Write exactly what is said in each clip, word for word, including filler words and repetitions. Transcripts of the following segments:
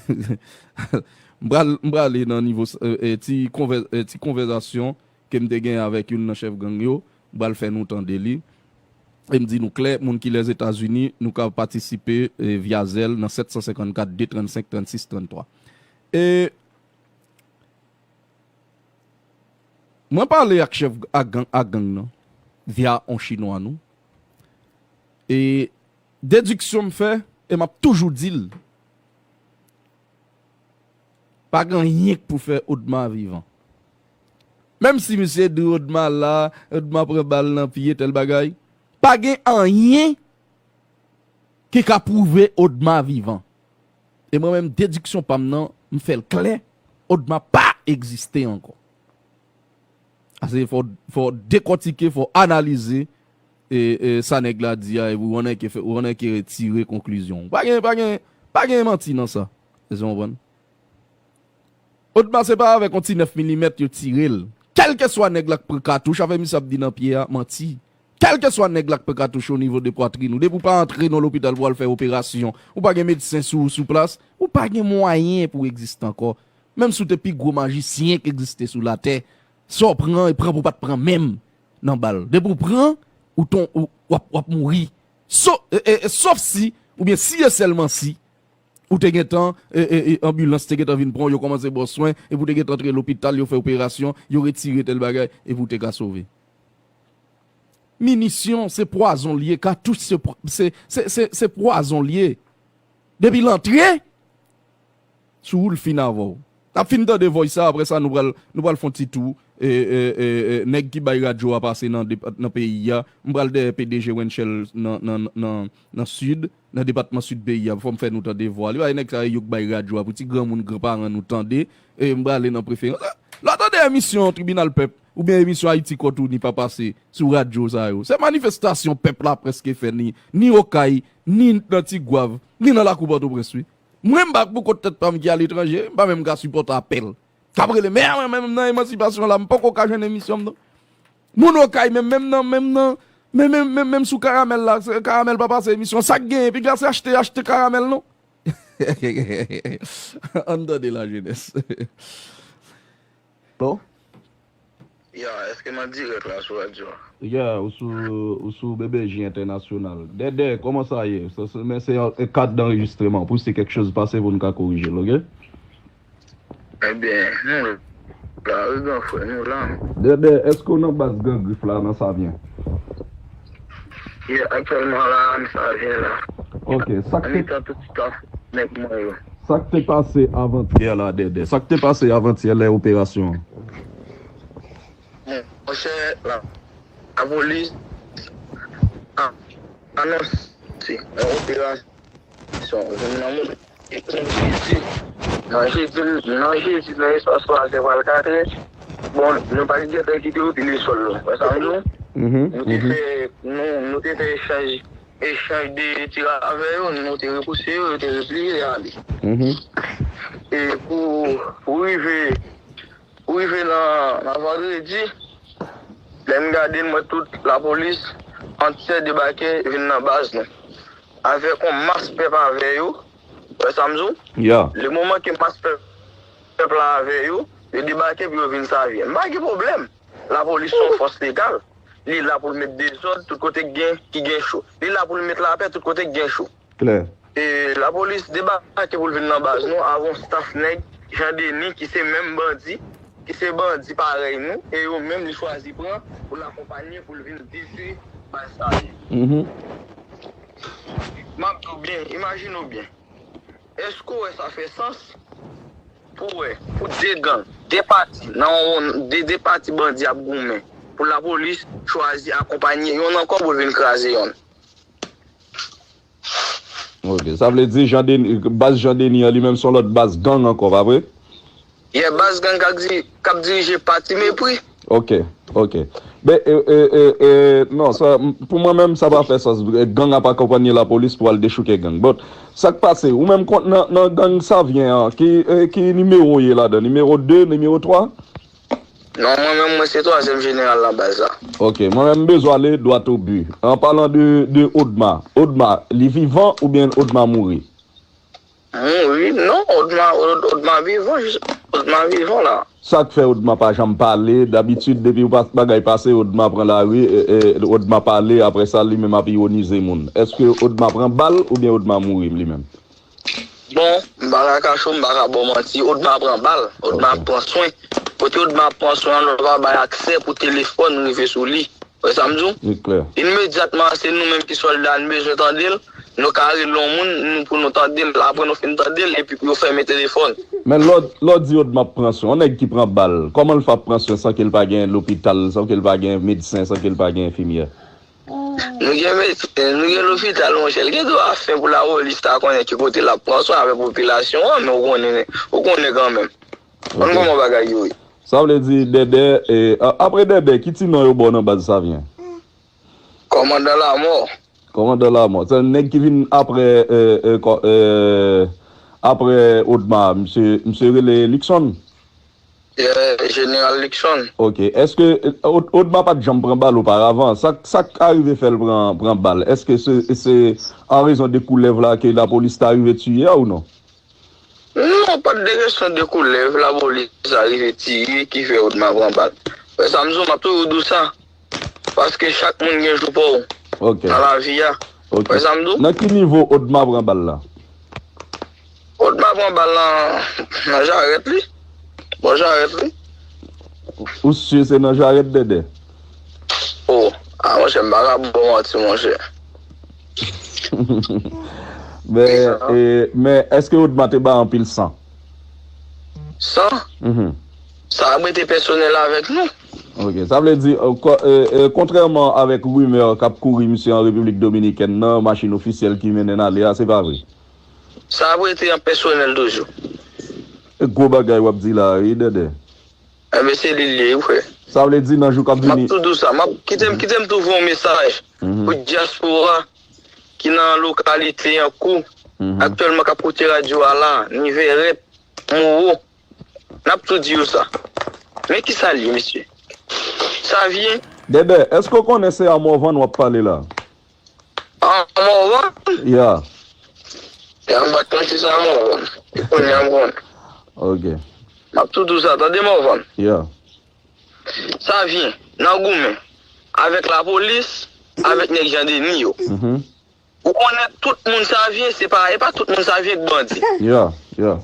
M pral, m prale nan nivo s- e, e, ti konvè- e, ti konvèzasyon ke m te gen avèk youn nan chèf gang yo. M pral fè nou tande li. E m di nou klè, moun ki Lèzetazini, nou ka patisipe e, via Zelle nan sèt san senkannkat de trannsenk trannsis tranntwa. E mwen pale ak chèf ak gang, ak gang nan via on chinwa nou. E dediksyon m fè, e m ap toujou di l, pa gen anyen k pou fè Odma vivan. Menm si misye di Odma la, Odma pran bal nan pye, tèl bagay, pa gen anyen ki ka pwouve Odma vivan. E mwen menm, dediksyon pa m nan, m fè l klè, Odma pa egziste ankò. Ase fò, fò dekòtike, fò analize e, e, sa nèg la di a, epi w ann ke fè, w ann ke tire konklizyon. Pa gen, pa gen, pa gen manti nan sa. Èske w konprann? Odma se pa avèk yon ti nèf milimèt yo tire l. Kèlkeswa nèg la k pran katouch, afè misye ap di nan pye a, manti. Kèlkeswa nèg la k pran katouch o nivo de pwatrin ou, depi w pa antre nan lopital pou w al fè operasyon, ou pa gen medsen sou, sou plas, ou pa gen mwayen pou w egziste ankò. Menm si w te pi gwo majisyen k egziste sou latè, sa w pran, e pran pou w pa t pran menm nan bal. Depi w pran, ou ton, ou, w ap, w ap mouri. So, e, e, e, sof si, oubyen si e sèlman si, ou te gentan, e, e, e, anbilans te gentan vin pran w, yo kòmanse ba w swen, epi w te gentan antre lopital, yo fè operasyon, yo retire tèl bagay, epi w te ka sove. Minisyon, se pwazon l ye, katouch, se pwa- se, se, se, se pwazon l ye. Depi l antre, sou ou l fin avè w. N ap fin tande voice sa, apre sa, nou pral, nou pral fè yon ti tou. E, e, e, e, nèg ki bay radyo a pase nan, depa- nan peyi a. M pral dèyè P D G Wenchel nan, nan, nan, nan Sid, nan depatman Sid peyi a. Fò m fè nou tande vwa li. Bay nèg sa yo k bay radyo a pou ti granmoun, granparan nou tande. E m prale nan preferans. Lè w tande emisyon Tribinal Pèp, oubyen emisyon Ayiti Kò Touni pa pase sou radyo sa yo. Se manifestasyon pèp la prèske fè ni, ni Okay, ni nan Tigwav, ni nan lakou Pòtoprens, wi. Mwen, m pa pou kont tèt pa m ki aletranje, m pa menm ka sipòte apèl k ap rele, men mwen menm nan emansipasyon la, m poko ka jwenn emisyon m, non. Moun Okay menm, menm nan, menm nan, menm, menm, menm, menm sou karamèl la, se- karamèl pa pase emisyon, sa k genyen, piga se achte, achte karamèl, non. Ann tande lajenès. Bon. Ya, èske m an dirèk la sou radyo a? Ya, ou sou, ou sou B B J Entènasyonal. Dèdè, kòman sa ye? Se, se, men se yon kad danrejistreman. Pou si kèk choz pase pou n ka korije l, oke? Ebyen, nou la, wi, gran frè, nou la. Dèdè, èske w nan baz Gran Grif la, nan Savyen? Ye, aktyèlman la, m Savyen la. Ok, sa k te Anmitan tout staf nèg mwen yo. Sa k te pase avantyè la, Dèdè? Sa k te pase avantyè lè operasyon an? Monchè, la, lapolis a- anonse yon operasyon. Nan jedi, nan jedi, nan jedi, nan espas twa zè pral katrè. Bon, nou pa t gentan kite yo pile sòl la. Wè sa m di w? Nou te fè, nou, nou te fè echanj, echanj de tir avè yo, nou te repouse yo, yo te repliye ale. E pou, pou rive, pou rive nan, nan vandredi, lè m gade, m wè tout lapolis antyè debake vin nan baz nou. Avèk yon mas pèp avè yo, wè sa m di w? Ya. Le moman ke mas pèp, pèp la avè yo, yo debake pou yo vin Savyen. M pa gen pwoblèm. Lapolis se yon fòs legal. Li la pou l met dezòd tout kote k gen, ki gen cho. Li la pou l met lapè tout kote k gen cho. Klè. E lapolis debake pou l vin nan baz nou, avè yon staf nèg, Jan Deni, ki se menm bandi, ki se bandi parèy nou, e yo menm li chwazi pran pou l akonpanye, pou l vin detwi baz sa yo. Mhm. M ap di w byen, imajine w byen. Èske w wè sa fè sans pou w wè, pou de gang, de pati, nan yon, de, de pati bandi ap goumen, pou lapolis chwazi akonpanye yonn ankò pou l vin kraze yonn? Ok, sa vle di Jan Deni, baz Jan Deni an li menm se yon lòt baz gang ankò, pa vre? Yeah, baz gang k ap di-, k ap dirije pati Mepri. Ok, ok. Ben, e, e, e, e, non, sa, m- pou mwen menm, sa pa fè sans. E, gang ap akonpanye lapolis pou al dechouke gang. Bon, sa k pase? Ou menm kont nan, nan gang Savyen an, ki, e, ki nimewo w ye ladan? Nimewo de, nimewo twa? Non, mwen menm, mwen se twazyèm jeneral nan baz la. Ok, mwen menm, m bezwen ale dwat o bi. An palan de, de Odma, Odma, li vivan oubyen Odma mouri? Mouri? Non, Odma, Od- Odma vivan, jis- Odma vivan la. Sa k fè Odma pa janm pale? Dabitid, depi pa- bagay pase, Odma pran lari, e, e, Odma pale, apre sa, li menm ap iwonize moun. Èske Odma pran bal oubyen Odma mouri li menm? Bon, m pa ka kache w, m pa ka ba w manti. Odma pran bal, Odma ap pran swen. Kote Odma ap pran swen an, nou pa bay aksè pou telefòn rive sou li. Wè sa m di w? Li klè. Imedyatman, se nou menm ki sòlda, nou bezwen tande l. Nou ka rele yon moun nou pou nou tande l. Apre nou fin tande l, epi pou yo fèmen telefòn. Men lè w- lè w di Odma ap pran swen, yon nèg ki pran bal, kòman l fè ap pran swen san ke l pa gen lopital, san ke l pa gen medsen, san ke l pa gen enfimyè? Nou gen medsen, nou gen lopital, monchè. L gen dwa fen pou lapolis ta konnen ki kote l ap pran swen avèk popilasyon an, men ou konnen, ou konnen kanmenm. Konn kòman bagay yo ye. Sa vle di, Dèdè, e, a- apre Dèdè, ki ti non yo ba w nan baz Savyen? Kòmandan Lamò. Kòmandan Lamò. Se nèg ki vin apre, e, e, kò- e, apre Odma, misye, misye rele Luckson? Jeneral Luckson. Ok. Èske e, Od- Odma pa t janm pran bal oparavan? Sa, sa k arive fè l pran, pran bal? Èske se, se an rezon de koulèv la ke lapolis ta rive tiye a ou non? Non, pa t de kesyon de koulèv, lapolis arive tiye ki fè Odma pran bal. Wè sa m di w, m ap toujou di w sa. Paske chak moun gen jou pa w Ok. nan lavi a. Ok. Wè sa m di w? Nan ki nivo Odma pran bal la? Odma pran bal nan, nan jarèt li. Bò jarèt li. Ou si se nan jarèt Dèdè? Oh, a monchè, m pa ka ba w manti, monchè. Men, e, men èske Odma te bay anpil san? San? Mhm. Sa ap rete pèsonèl avèk nou. Ok, sa vle di, e, ko- e, e, kontrèman avèk rimè k ap kouri misye an Repiblik Dominikèn nan, machin ofisyèl ki mennen l ale a, se pa vre? Sa ap rete an pèsonèl toujou. E gwo bagay w ap di la, wi, Dèdè. Enben, se li l ye, wi, frè. Sa vle di nan jou k ap M ap vini. tou di w sa. M ap, kite m, kite m tou voye yon mesaj Mhm. pou dyaspora ki nan lokalite Yankou, Mhm. aktyèlman k ap koute radyo a la, Nivèrèt, Mowo. N ap tou di yo sa. Men ki sa l ye, mesye? Savyen, Dèdè, èske w konnen se a Morvan w ap pale la? a Morvan? Ya. Ya, m pa t konn se sa Morvan. E kounye a m konnen. Ok. M ap tou di w sa, tande Morvan. Ya. Savyen, nan goumen avèk lapolis, avèk nèg Jan Deni yo. Mhm. Ou konnen tout moun Savyen, se pa, e pa tout moun Savyen k bandi. Ya, ya.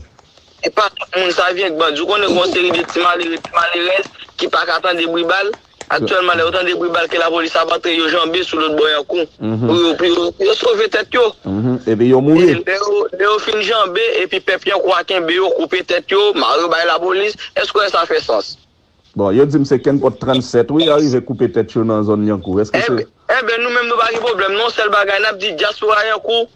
E pa tout moun Savyen k bandi. Ou konnen gen yon seri de ti malere, ti malerèz ki pa ka tande bri bal. Aktyèlman, lè yo tande bri bal ke lapolis ap antre, yo janbe sou lòt bò Yankou. Mhm. Pou yo, pou yo, pou yo sove tèt yo. Mhm. Epi yo E mouri. lè yo, lè yo fin janbe, epi pèp Yankou a kenbe yo, koupe tèt yo, mare yo bay lapolis, èske w wè sa fè sans? Bon, yo di m se Kenpòt trannsèt, wi, arive koupe tèt yo nan zòn Yankou. Èske se. Enben, enben, nou menm nou pa gen pwoblèm, non, sèl bagay n ap di, dyaspora Yankou,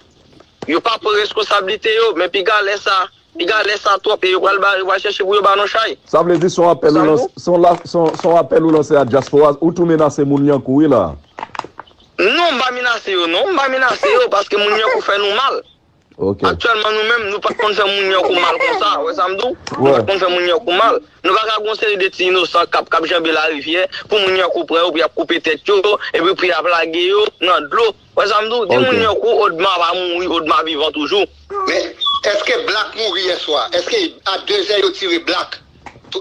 yo pa pran reskonsablite yo, men piga lè sa, piga lè sa twòp, e yo pral ba, yo pral chèche pou yo ba nou chay. Sa vle di se yon apèl ou Sa lanse, nou? se yon la- se yon- se yon apèl ou lanse a dyaspora, ou tou menase moun Yankou, wi, la. Non, m pa menase yo, non, m pa menase yo, paske moun Yankou fè nou mal. Ok. Aktyèlman, nou menm, nou pa t konn fè moun Yankou mal konsa, wè sa m di w? Nou Wè. Pa t konn fè moun Yankou mal. Nou pa ka gen yon seri de ti inosan k ap, k ap janbe larivyè, pou moun Yankou pran yo, pou y ap koupe tèt yo, epi pou y ap lage yo nan dlo. Wè sa m di w? Di Ok. Moun Yankou, Odma pa mouri, Odma vivan toujou. Men, èske Black mouri yèswa? Èske a dezè yo tire Black?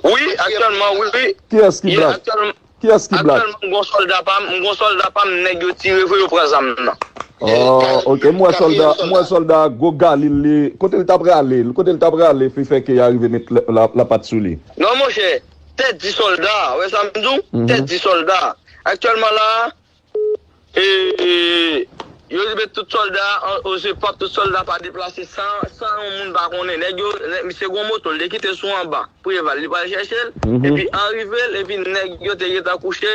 Wi, aktyèlman, wi, wi. Kiyès ki Ye, Black? aktyèlman, Kiyès ki Black? Aktyèlman, m gon sòlda pa m, m gon sòlda pa m, nèg yo tire vre, yo pran zam nan. Oh, ok, m wè sòlda, m wè sòlda gwo Galil li, kote l t ap rale, kote l t ap rale, fi fè ke y arive met la, la, lapat sou li. Non, monchè, tèt di sòlda, wè sa m di w? Mhm. Tèt di sòlda. Aktyèlman la, e, e, yo rive tout sòlda, an, o zepòt, tout sòlda pa deplase san, san yon moun pa konnen. Nèg yo, nèg, misye gon moto, l te kite sou anba. Preval, li pral chèche l. Mhm. Epi an rive l, epi nèg yo te gentan kouche,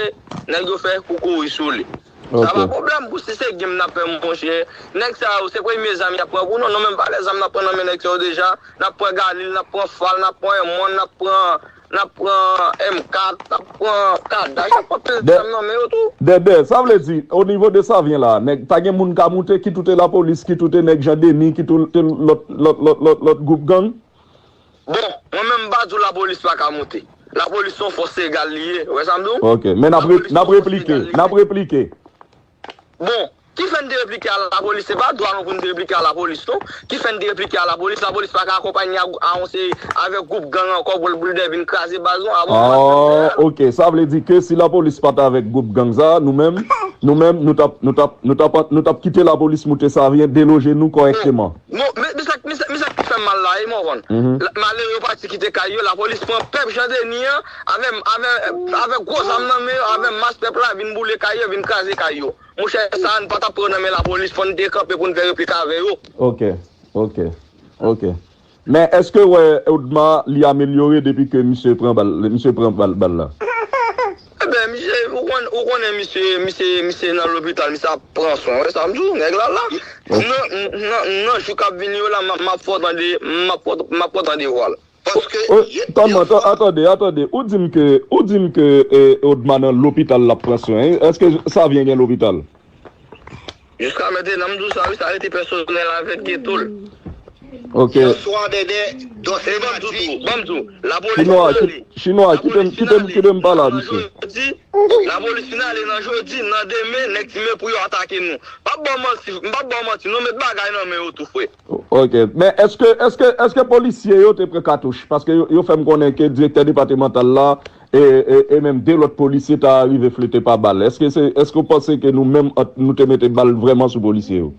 nèg yo fè koukouy sou li. Sa pa pwoblèm pou si se game n ap fè, monchè. Nèg sa yo, se premye zam y ap pran pou nou. Nou menm pa lè zam n ap pran nan men nèg sa yo deja. N ap pran Galil, n ap pran Fal, n ap pran M wan, n ap pran, n ap pran M kat, n ap pran Kadash, n ap pran pil zam nan men yo tou. Dèdè, sa vle di, o nivo de Savyen la, nèg, pa gen moun ka moute, kit ou te lapolis, kit ou te nèg Jan Deni, kit ou te lòt, lòt, lòt, lòt, lòt gwoup gang? Bon, mwen menm m pa di w lapolis pa ka moute. Lapolis se yon fòs egal li ye. Ou wè sa m di w? Ok, men n ap re- n ap replike, n ap replike. Bon, Ki fè n te replike a lapolis? Se pa dwa nou pou n te replike a lapolis, non. Ki fè n te replike a lapolis? Lapolis pa ka akonpanye a, a yon seri avèk gwoup gang ankò pou l, pou l vin kraze baz nou. Avan, oh, ok. Sa vle di ke si lapolis pa t avèk gwoup gang sa, nou menm, nou menm, nou t ap, nou t ap, nou t ap, nou t ap kite lapolis moute Savyen, deloje nou kòrèkteman. Non, men, men sa, men sa, men sa ki fè m mal la, e mò konn. Malere yo pati kite kay yo, lapolis pran pèp Jan Deni an, avè, avè, avè gwo zam nan men yo, avè mas pèp la, vin boule kay yo, vin kraze kay yo. Monchè, sa a, n pa t ap pran nan men lapolis, fò n te kanpe pou n fè replik avè yo. Ok, ok, ok. Men èske w wè Odma li amelyore depi ke misye pran bal, misye pran bal, bal la? Ebyen, misye, ou konn, ou konnen misye, misye, misye nan lopital, misye ap pran swen. Wè sa m di w, nèg la la. Nan, nan, nan jou k ap vini yo la, m ap, m ap fè w tande, m ap fè w, m ap fè w tande vwa l. Paske, oh, ye, tann ye mwen, fwa, atande, atande. Ou di m ke, ou di m ke, eh, Odma nan lopital l ap pran swen. Èske Savyen gen lopital? Jiska mentnan, m di w sa, wi, sa rete pèsonèl avèk geto l. Ok. Yon swa, Dèdè, dòs e ban m di w tou, ban m di w, lapolis fin ale. Chinwa, kite m, kite m, kite m pale a misye. Lapolis fin ale nan jodi, nan demen, nèg di men pou yo atake nou. M p ap ba w manti, m p ap ba w manti, nou met bagay nan men yo tou, frè. Ok, men èske, èske, èske polisye yo te pran katouch? Paske yo, yo fè m konnen ke direktè depatmantal la e, e, e menm de lòt polisye ta rive flete pa bal. Èske se, èske w panse ke nou menm, ant nou te mete bal vrèman sou polisye yo?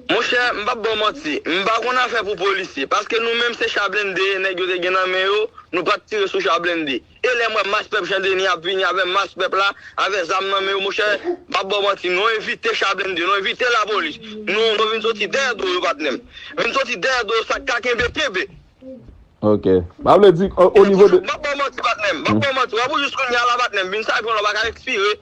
Monchè, m p ap ba w manti, m pa konn afè pou polisye, paske nou menm se cha blende nèg yo te gen nan men yo, nou pa t tire sou cha blende. E lè m wè mas pèp Jan Deni ap vini avè mas pèp la, avè zam nan men yo, monchè, m p ap ba w manti, nou evite cha blende, nou evite lapolis. Nou, nou vin soti dèyè do yo, patnè m. Vin soti dèyè do yo, sa k ka kenbe, kenbe. Ok. Sa vle di, o, o nivo de... M p ap ba w manti, patnè m, m p ap ba w manti. W ap jis kounye a la, patnè m, vin sa pi w pa ka ekspire.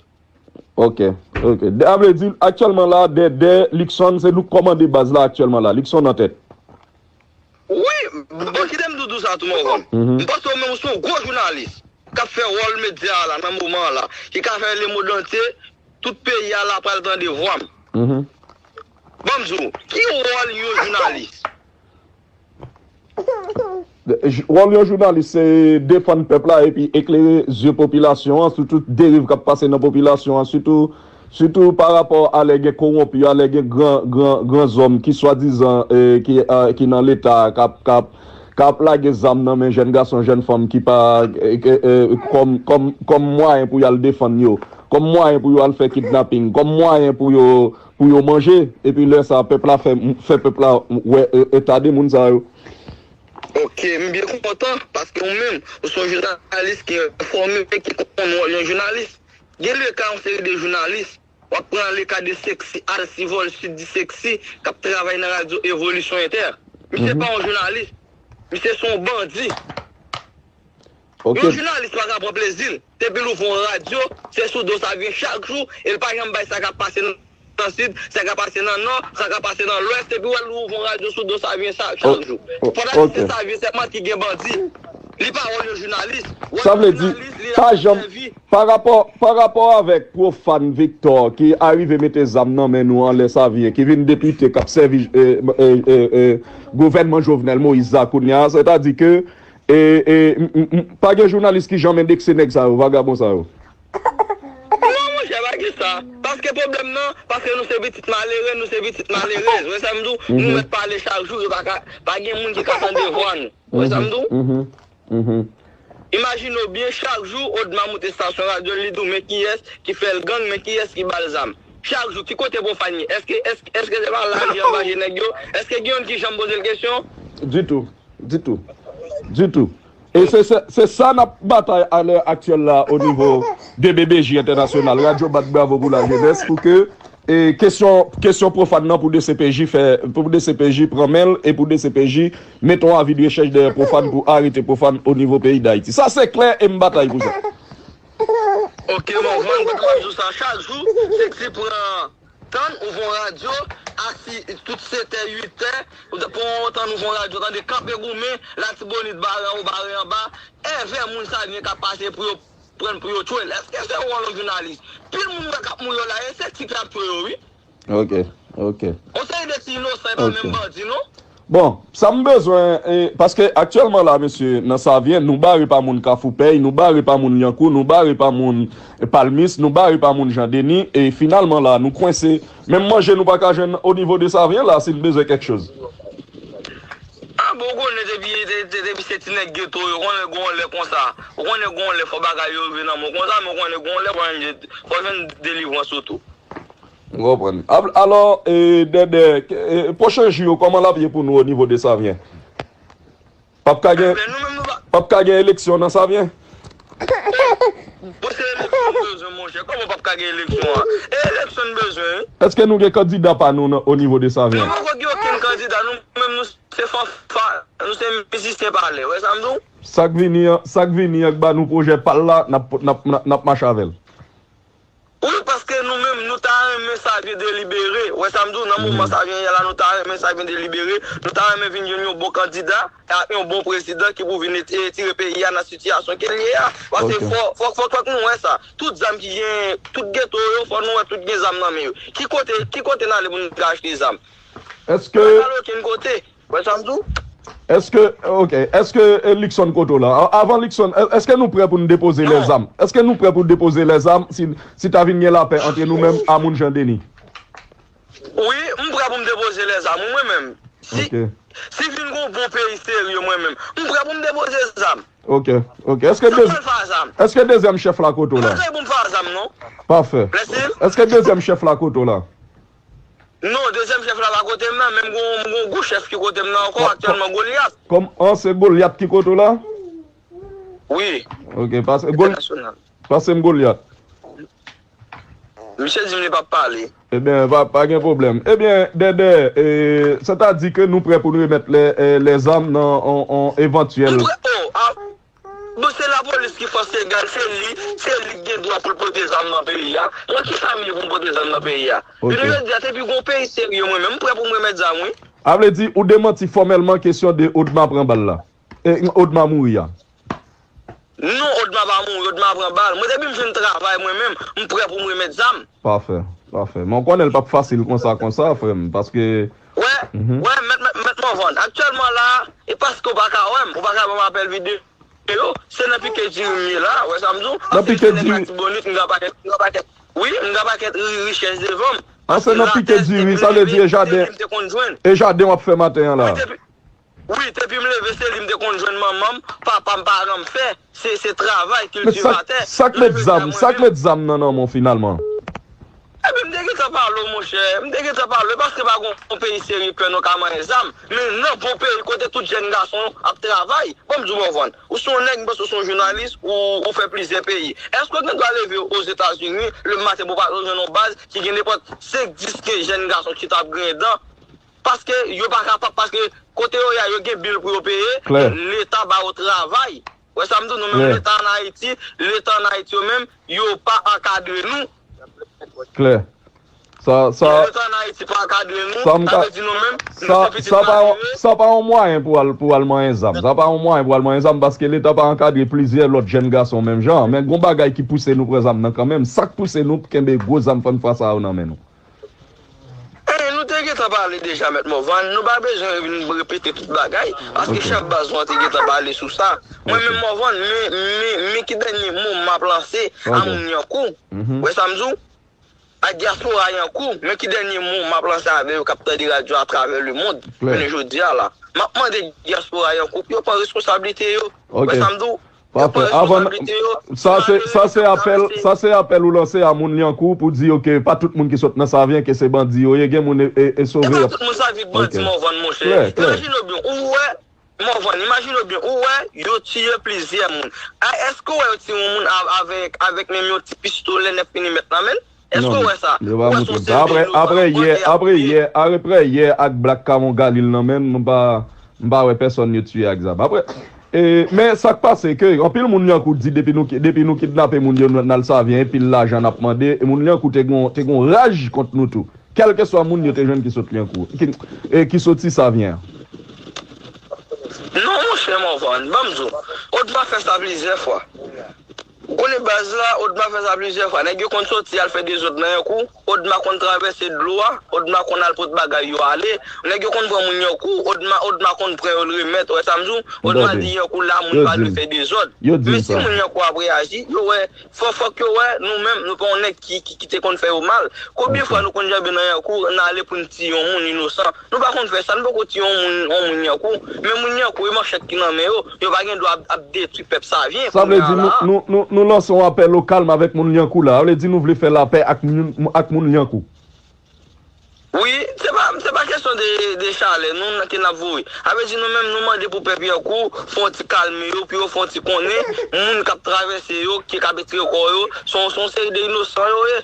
Ok, ok. Sa vle di, aktyèlman la, Dèdè, Luckson, se nou k kòmande baz la aktyèlman la. Luckson nan tèt. Wi, bon, kite m di w sa tou, Morvan. M panse w menm ou se yon gwo jounalis k ap fè wòl medya a la nan moman an la, ki ka fè lemond antye, tout peyi a la pral tande vwa m. Ban m di w, ki wòl yon jounalis? Wòl yon jounalis se defann pèp la epi eklere zye popilasyon an sou tout deriv k ap pase nan popilasyon an, sitou, sitou pa rapò a lè gen kowonpi, a lè gen gran, gran, gran zòm ki swadizan, eh, ki, eh, ki nan Leta, k ap, k ap, k ap lage zam nan men jèn gason, jèn fanm ki pa, eh, eh, eh, kòm, kòm, kòm mwayen pou y al defann yo, kòm mwayen pou yo al fè kidnaping, kòm mwayen pou yo, pou yo manje, epi lè sa, pèp la fè, fè pèp la wè, eh, eta de moun sa yo. Ok, m byen kontan, paske ou menm, ou se yon jounalis ki enfòme, ki konn wòl yon jounalis. Gen le ka yon seri de jounalis, w ap pran le ka de Sexy, Alcivol, Sud di Sexy, k ap travay nan radyo Evolisyon Entè. Misye pa yon jounalis. Misye se yon bandi. Ok. Yon jounalis pa ka pran plezi l. Depi l ouvri yon radyo, se sou do Savyen chak jou, e l pa janm bay sa k ap pase nan Sid, sa k ap pase nan Nò, sa k ap pase nan Lwès, depi w wè l ouvri yon radyo sou do Savyen sa, chak jou. Pandan se Savyen sèlman ki gen bandi. Li pa wòl yon jounalis. Sa vle di, pa janm, pa rapò, pa rapò avèk Profane Victor ki arive mete zam nan men nou anlè Savyen, ki vin depite, k ap sèvi, eh, eh, eh, eh, gouvènman Jovenel Moïse la kounye a, sètadi ke E, e, m, m, m, pa gen jounalis ki janm endekse nèg sa yo, vagabon sa yo. Non, monchè, pa gen sa. Paske pwoblèm nan, paske nou se pitit malere, nou se pitit malerèz. Wè sa m di w, nou mèt pale chak jou, yo pa ka, pa gen moun ki ka tande vwa nou. Wè sa m di w? Imajine w byen, chak jou, Odma moute estasyon radyo l, li di w, men kiyès ki fè l gang, men kiyès ki ba l zam. Chak jou, ki kote Profane ye? Èske, èske, èske se pa la li angaje nèg yo? Èske gen youn ki janm poze l kesyon? Ditou. Ditou. Ditou. E se, se, se sa n ap batay alè aktyèl la o nivo de B B J entènasyonal. Radyo bat bravo pou lajenès pou ke, e, kesyon, kesyon Profane nan pou D C P J fè, pou D C P J pran men l e pou D C P J mete yon avi de rechèch dèyè Profane pou arete Profane o nivo peyi Dayiti. Sa se klè e m batay pou sa. Ok, Morvan, mwen di w sa chak jou, Sexy pran tan, ouvri yon radyo, asi tout setè, uitè, ou te pran yon tan, ouvri yon radyo, tande kanpe goumen, Latibonit bare anwo, bare anba, èvè moun Savyen k ap pase pou yo pran l, pou yo tchwe l. Èske se wòl yon jounalis? Pil moun wè k ap mouri yo la, e Sexy ki ap tchwe yo, wi. Ok, ok. Yon seri de ti inosan, e pa menm bandi, non. Bon, sa m bezwen, e, paske aktyèlman la, mesye, nan Savyen, nou bare pa moun Kafou Pèy, nou bare pa moun Lyankou, nou bare pa moun Palmis, nou bare pa moun Jan Deni, e finalman la, nou kwense. Menm manje nou pa ka jwenn o nivo de Savyen la, si n bezwen kèk choz. A bon, ou konnen depi, de- de- depi se ti nèg geto yo, konnen gon lè konsa. Ou konnen gon lè fò bagay yo rive nan men w konsa, men ou konnen gon lè fò jwenn, fò jwenn delivrans ou tou. M konprann. Al- Alò, e, Dèdè, e, pwochen jou yo, kòman l ap ye pou nou o nivo de Savyen? P ap ka gen, Ebyen, nou menm nou pa p ap ka gen eleksyon nan Savyen? Bon, se eleksyon nou bezwen, monchè. Kòman p ap ka gen eleksyon an? E eleksyon nou bezwen, wi. Èske nou gen kandida pa nou nan, o nivo de Savyen? Nou poko gen okenn kandida. Nou menm, nou se fanfa, nou se mizisyen palè. Ou wè sa m di w? Sa k vini an, sa k vini an k ba nou pwojè pa l la, n ap, n ap, n ap, n ap mache avè l. Wi, paske nou menm, nou ta renmen Savyen delibere. Ou wè sa m di w, nan moman Savyen ye la, nou ta renmen Savyen delibere. Nou ta renmen vin jwenn yon bon kandida ak yon bon prezidan ki pou vin e- tire peyi a nan sitiyasyon ke l ye a. Paske fò, fò, fò, fòk nou wè sa. Tout zam ki gen, tout geto yo, fò nou wè tout gen zam nan men yo. Ki kote, ki kote n ale pou nou ka achte zam? Èske Nou pa ka al okenn kote. Wè sa m di w? Èske, ok, èske, e, Luckson kote w la? A- Avan Luckson, è- èske nou prè pou n depoze lèzam? Èske nou prè pou depoze lèzam si, si ta vin gen lapè antre nou menm a moun Jan Deni? Wi, m prè pou m depoze lèzam, wi, mwen menm. Si, Ok. si vin gon bon peyi serye, mwen menm, m prè pou m depoze zam. Ok, ok. Èske Sa dez- pral fè a zam? Èske dezyèm chèf la kote w la? Sa pou m fè a zam, non? Pafè. Blèsil? Èske dezyèm chèf la kote w la? Non, dezyèm chèf la pa kote m nan, men m gon, m gon gwo chèf ki kote m nan ankò aktyèlman, Golyat. Kòm, an, se Golyat ki kote w la? Wi. Ok, pase, Gol, Entènasyonal. Pase m Golyat. Misye di m li p ap pale. Ebyen, pa, pa gen pwoblèm. Ebyen, Dèdè, e, sètadi ke nou prè pou n remèt lè, e, lèzam nan on, on evantyèl. M prè, oh, a, Bon, se lapolis ki fòs legal, se li, se li ki gen dwa pou l pote zam nan peyi a. Nan ki sa m ye pou m pote zam nan peyi a? Ok. Jounen jodi a, se pi gon peyi serye mwen menm, m prè pou m remèt zam, wi. A vle di, ou demanti fòmèlman kesyon de Odma pran bal la. E, Odma mouri a. Non, Odma pa mouri, Odma pran bal. Mwen, depi m jwenn travay mwen menm, m prè pou m remèt zam. Pafè, pafè. Men w konnen l p ap fasil konsa, konsa, frè m, paske Wè, Mhm. wè, mèt, mèt, mèt Mòvann. Aktyèlman la, e paske w pa ka wè m, ou pa ka ban m apèl videyo, se nan pike diri m ye la, wè sa m di w? Nan Paske pike se nèg diri. Latibonit, m gen pakèt, m gen pakèt, wi, m gen pakèt ri-, richès devan m. An, se nan pike diri, sa vle di e jaden, e jaden w ap fè maten an la. Wi, depi, wi, depi m leve, se li m te konn jwenn manman m, papa m, paran m fè. Se, se travay kiltivatè. Men sa k met zam, sa k met zam nan nan men w finalman? Epi m te gentan pale w, monchè. M te gentan pale w, paske pa gon peyi serye pè nou ka manyen zam. Men nan bon peyi kote tout jèn gason ap travay. Bon, m di w, Mòvann, ou se yon nèg, m panse w se yon jounalis, ou, ou fè plizyè peyi. Èske w gen dwa leve Ozetazini, lematen, pou w pa jwenn yon baz ki gen nenpòt senk, dis, kenz jèn gason ki t ap griyen dan? Paske yo pa kapab, paske kote yo ye a, yo gen bil pou yo peye, Klè. Leta ba yo travay. Wè sa m di w, nou menm Klè. Leta ann Ayiti, Leta ann Ayiti yo menm, yo pa ankadre nou. Klè. Sa, sa, Leta ann Ayiti pa ankadre nou, sa m sa ka, vle di nou menm, nou sa, se pitit sa pa yon, malere. Sa pa yon mwayen pou al, pou al manyen zam. Sa pa yon mwayen pou al manyen zam paske Leta pa ankadre plizyè lòt jèn gason menm jan. Men gon bagay ki pouse nou pran zam nan kanmenm. Sa k pouse nou kenbe gwo zam fannfwa sa yo nan men nou? Eh, nou te gentan pale deja, Mèt Mòvann. Nou pa bezwen vin repete tout bagay, paske Ok. chèf baz nou an te gentan pale sou sa. Mwen Ok. menm, Mòvann, men, men, men ki dènye mo m ap lanse a Ok. moun Yankou. Mhm. Wè sa m di w? A dyaspora Yankou, men ki dènye mo m ap lanse avè yo k ap tande radyo atravè lemonn, Klè. jounen jodi a la. M ap mande dyaspora Yankou pou yo pran responsablite yo. Ok. Wè sa m di w? Yo Pafè. pran Avan, responsablite yo. Sa se, sa se apèl, sa se apèl ou lanse a moun Lyankou pou di, ok, pa tout moun ki sot nan Savyen ke se bandi yo ye, gen moun e, e, e sove. E pa tout moun Savyen k bandi, Ok. Mòvann, monchè. Klè, klè. Imajine w byen, ou wè, Mòvann, imajine w byen, ou wè, yo tiye plizyè moun. A, èske w wè yo tiye yon moun av-, avèk, avèk menm yon ti pistolè nèf milimèt nan men l? Èske Non, w wè sa? yo pa Ou wè montre son m sa. Apre, seri apre yo yè, pran apre yè, apre yè ak Black Camon Galil nan men m, m pa, m pa wè pèsonn yo tiye ak zam. Apre, e, men sa k pase ke anpil moun Lyankou di depi nou, depi nou kidnape moun yo, n al Savyen, e pil lajan n ap mande. E moun Lyankou te gon, te gon raj kont nou tou. Kèlkeswa moun yo te jwenn ki sot Lyankou, ki, e, ki soti Savyen an. Non, monchè Mòvann, ban m di w, Odma fè sa plizyè fwa. Konnen baz la, Odma fè sa plizyè fwa. Nèg yo konn soti al fè dezòd nan Yankou, Odma konn travèse dlo a, Odma konn al pot bagay yo ale. Nèg yo konn pran moun Yankou, Odma, Odma konn pran yo l remèt, ou wè sa m di w? Odma di Yankou la, moun pa dwe fè dezòd. Men si moun Yankou ap reyaji, yo wè, fò, fòk yo wè, nou menm, nou pa yon nèg ki, ki, ki te konn fè yo mal. Konbyen fwa nou konn janbe nan Yankou, n ale pou n tiye yon moun inosan? Nou pa konn fè sa, nou poko tiye yon moun, yon moun Yankou. Men moun Yankou, e manchèt ki nan men yo, yo pa gen dwa ap, ap detwi pèp Savyen. Sa vle di nou, nou, nou, nou lanse yon apèl o kalm avèk moun Lyankou la. Sa vle di nou vle fè lapè ak moun, ak moun Lyankou. Wi, se pa, se pa kesyon de, de chalè nou ke n ap voye. Sa vle di nou menm nou mande pou pèp Yankou fè yon ti kalme yo, pou yo fè yon ti konnen moun k ap travèse yo, ki k ap retire kò yo, se yon, se yon seri de inosan yo ye.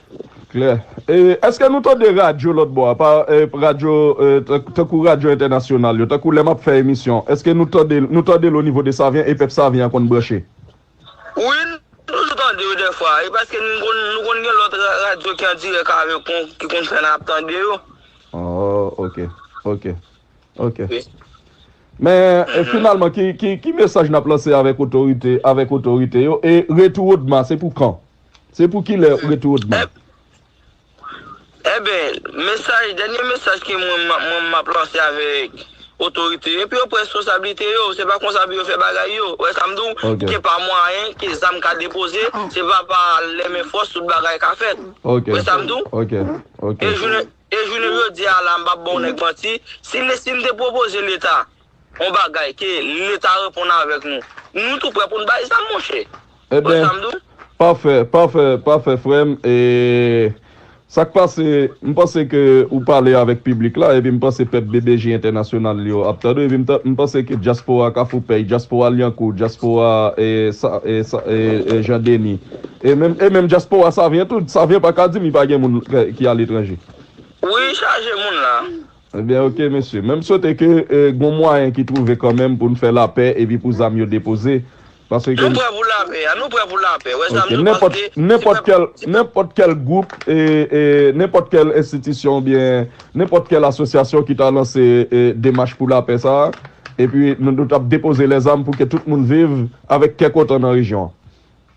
Klè. E, èske nou tande radyo lòt bò a, pa, e, radyo, e, tan-, tankou radyo entènasyonal yo, tankou lè m ap fè emisyon, èske nou tande, nou tande l o nivo de Savyen e pèp Savyen an konn branche? Wi, nou toujou tande yo dèfwa, e paske nou konn, nou konn gen lòt ra-, radyo ki an dirèk avèk nou, ki konn fè n ap tande yo. Oh, ok, ok, ok. Wi. Men, e, finalman, ki, ki, ki mesaj n ap lanse avèk otorite, avèk otorite yo? E retou Odma, se pou kan? Se pou kilè retou Odma? Enben, mesaj, dènye mesaj ke mwen, mwen, mwen m ap lanse avèk otorite yo, pou yo pran responsablite yo, se pa konsa pou yo fè bagay yo. Ou wè sa m di w? Gen pa mwayen ke zam ka depoze, se pa pa lè men fòs tout bagay ka fèt. Ou wè sa m di w? E jounen, e jounen jodi a la, m p ap ba w nèg manti, si, si m te pwopoze Leta yon bagay ke Leta reponn avèk nou, nou tou prè pou n bay zam, monchè. Ou wè sa m di w? Pafè, pafè, pafè, frè m. E sa k pase, m panse ke ou pale avèk piblik la, epi m panse pèp B B J entènasyonal yo ap tande w, epi m ta-, m panse ke dyaspora Kafou Pèy, dyaspora Lyankou, dyaspora, e, sa, e, sa, e, e, Jan Deni, e menm, e menm dyaspora Savyen tou, Savyen pa ka di m li pa gen moun ki, ki aletranje. Wi, chaje moun la. Ebyen, ok, mesye. Men m swete ke, e, gon mwayen ki twouve kanmenm pou n fè lapè epi pou zam yo depoze. Paske nou prè pou lapè a, nou prè pou lapè. Wè sa m di w, paske nenpòt kèl, nenpòt kèl gwoup, e, e, nenpòt kèl enstitisyon oubyen nenpòt kèl asosyasyon ki ta lanse, e, demach pou lapè sa a, epi nou, nou t ap depoze lèzam pou ke tout moun viv avèk kè kontan nan rejyon an.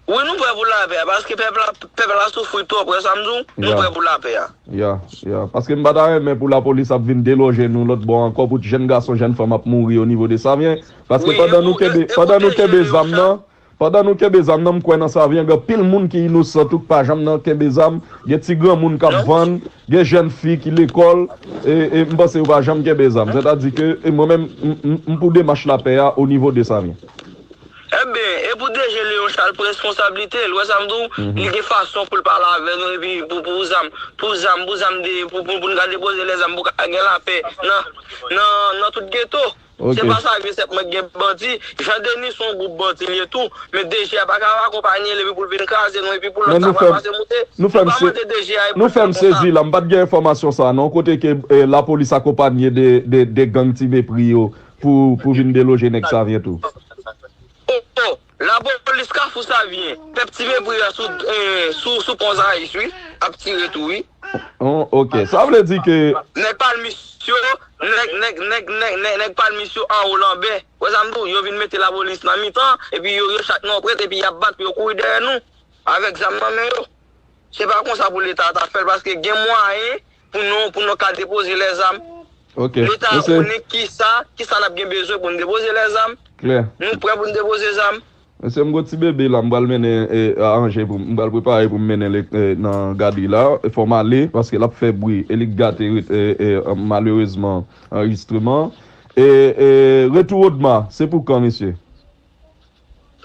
Wi, nou prè pou lapè a, paske pèp la, pèp la soufri twòp, wè sa m di w? Nou prè pou lapè a. Ya, ya. Paske m pa ta renmen pou lapolis ap vin deloje nou lòt bò ankò, pou jèn gason, jèn fanm ap mouri o nivo de Savyen. Paske pandan nou kenbe, pandan nou kenbe zam nan, pandan nou kenbe zam nan, m kwè nan Savyen, gen anpil moun ki inosan tou, k pa janm nan kenbe zam, gen ti granmoun k ap vann, gen jèn fi ki lekòl, e, e m panse yo pa janm kenbe zam. Sètadi ke, e mwen menm, m, m, m pou demach lapè a o nivo de Savyen. Enben, e pou D G Léon Charles pran responsablite l, wè sa m di w, li gen fason pou l pale avè nou, epi pou, pou zam, pou zam, pou zam de, pou, pou, pou n ka depoze lèzam, pou ka gen lapè nan, nan, nan tout geto. Se pa sa vye sèlman gen bandi, Jan Deni se yon gwoup bandi l ye tou, men D G a pa ka akonpanye l epi pou l vin kraze nou, epi pou lòt sa pral pase moute. Nou pa mande D G a e pou l fè konsa. Nou fè m sezi la, m pa t gen enfòmasyon sa a non, kote ke, e, lapolis akonpanye de, de, de gang Ti Mepri yo pou, pou vin deloje nèg Savyen tou. Oh, oh, lapolis Kafou Savyen, pèp Ti Mepri a sou, eh, sou, sou pon Zayis, wi, ap tire tou, wi. Oh, ok. Sa vle di ke nèg palmis yo, nèg, nèg, nèg, nèg, nèg, nèg palmis yo anwo Lanbè. Wè sa m di w, yo vin mete lapolis nan mitan, epi yo, yo chak nan yon prèt, epi y ap bat pou yo kouri dèyè nou, avèk zam nan men yo. Se pa konsa pou Leta ta fè l, paske gen mwayen pou nou, pou nou ka depoze lèzam. Ok. Leta a konnen kisa, kisa n ap gen bezwen pou n depoze lèzam. Klè. Nou prè pou n depoze zam. Mesye, m gon ti bebe la, m pral mennen, e, aranje pou m, m pral prepare pou m mennen l, e, nan gadri la. E fò m ale, paske l ap fè bri, e li k gate, e, e, malerezman, anrejistreman. E, e, retou Odma, se pou kan, mesye?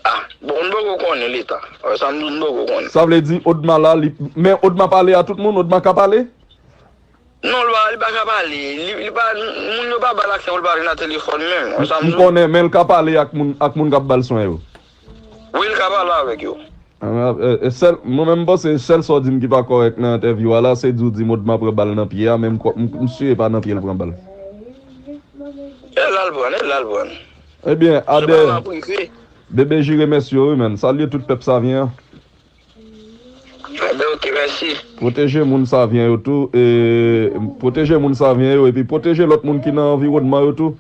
Ah, bon, m poko konnen Leta. Sa m di w, m poko konnen. Sa vle di Odma la, li, men Odma pale a tout moun, Odma ka pale? Non, li pa, li pa ka pale. Li, li pa, moun yo pa ba l aksè pou l pale nan telefòn menm. Sa m di w. M konnen, men l ka pale ak moun, ak moun k ap ba l swen yo. Wi, l ka pale avèk yo. Ah, e, e, sèl, mwen menm, m panse sèl sa w di m ki pa kòrèk nan entèvyou a la, se di w di m Odma pran bal nan pye a, men m kwè, m, m si e pa nan pye l pran bal. E la l pran, e la l pran. Ebyen, Adè, Bebe J remèsye w, wi, menn. Salye tout pèp Savyen an. Ebyen, ok, mèsi. Pwoteje moun Savyen yo tou, e, pwoteje moun Savyen yo, epi pwoteje lòt moun ki nan anviwònman yo tou.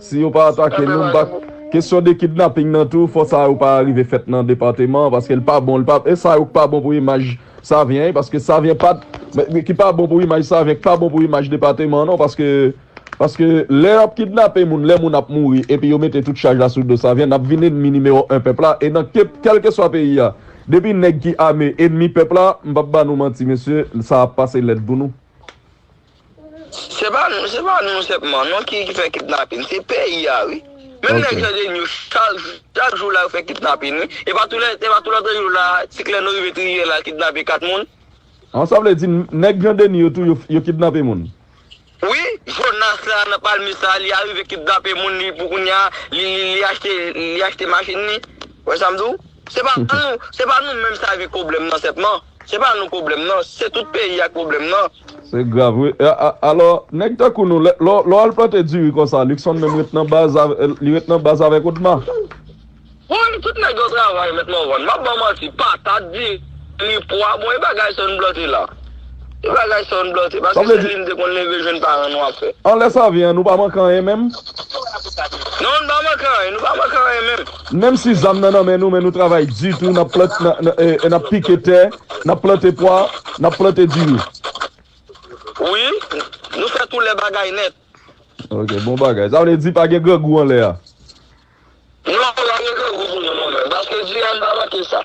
Si yo pa atake nou, m pa, Kesyon de kidnaping nan tou, fò sa yo pa rive fèt nan depatman an, paske l pa bon, l pa, e sa yo k pa bon pou imaj Savyen, wi, paske Savyen pa t, men, men ki pa bon pou imaj Savyen, ki pa bon pou imaj depatman an non, paske, paske lè y ap kidnape moun, lè moun ap mouri, epi yo mete tout chaj la sou do Savyen, n ap vin ènmi nimewo en pèp la, e nan ke, kèlkeswa peyi a, depi nèg ki ame ènmi pèp la, m p ap ba nou manti, mesye, sa ap pase lèd pou nou. Se pa nou, se pa nou sèlman non ki, ki fè kidnapin, se peyi a wi. Menm nèg Jan Deni yo chak, chak jou la yo fè kidnapin wi. E pa tou lè, e pa tou lòt jou la, ti klè nou rive triye la kidnape kat moun. An sa vle di nèg Jan Deni yo tou yo, yo kidnape moun. Wi, Jonas la nan Palmis la, li arive kidnape moun li pou kounye a, li, li, li achte, li achte machin li. Wè sa m di w? Se pa nou, se pa nou menm sa ki pwoblèm nan sèlman. Se pa nou pwoblèm nan, se tout peyi a k pwoblèm nan. Se grav wi. E, a, alò, nèg tankou nou, lè, lè, lè w al plante diri konsa, Luckson menm ret nan baz, li ret nan baz avèk Odma. Wi, tout nèg yo travay mèt mwen vann. M ap ba w manti, patat, diri, pwa, bon, e bagay sa nou plante la. E bagay sa nou plante, paske Selin te konn leve jwenn paran nou ap fè. Anlè Savyen an, nou pa manke anyen menm? Non, nou pa manke anyen, nou pa manke anyen menm. Menm si zam nan nan men nou, men nou travay di tou, n ap plant, n, n, e, e, n ap pike tè, n ap plante pwa, n ap plante diri. Wi, nou fè tou lè bagay nèt. Ok, bon bagay. Sa vle di pa gen grangou anlè a? Non, pa gen grangou pou nou non menm, paske diri a n pa manke sa.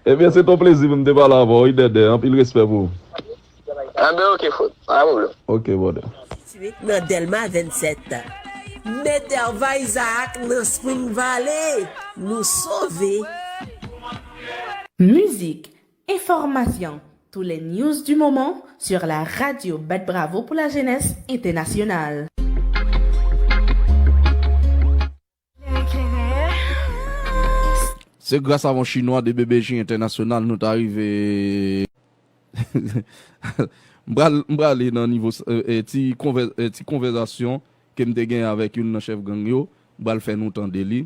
Ebyen, se t on plezi pou m te pale avè w, wi, Dèdè. Anpil respè pou ou. Enben, ok, fout. Pa gen pwoblèm. Ok, brother. Sitiye nan Dèlma vennsèt. Mèt Herva Isaac nan Spring Valley. Nou sove! Mizik, enfòmasyon, tous les news du moment sur la radio Bat Bravo pour la jeunesse internationale. Se gras a yon chinwa de B B J Entènasyonal nou ta rive. M pral, m prale nan nivo, e, e, ti konvè, e, ti konvèzasyon ke m te gen avèk youn nan chèf gang yo. M pral fè nou tande li.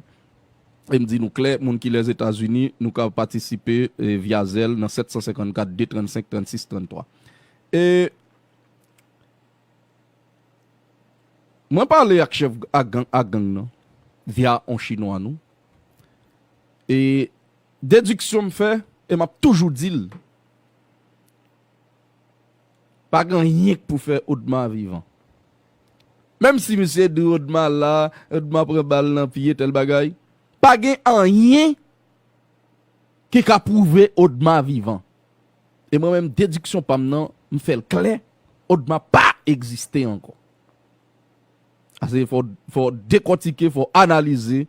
E m di nou klè, moun ki Lèzetazini, nou ka patisipe, e, via Zelle nan sèt san senkannkat de trannsenk trannsis tranntwa. E Mwen pale ak chèf ak gang, ak gang nan via on chinwa nou. E dediksyon m fè, e m ap toujou di l, pa gen anyen k pou fè Odma vivan. Menm si misye di Odma la, Odma pran bal nan pye, tèl bagay, pa gen anyen ki ka pwouve Odma vivan. E mwen menm, dediksyon pa m nan, m fè l klè, Odma pa egziste ankò. Ase fò, fò dekòtike, fò analize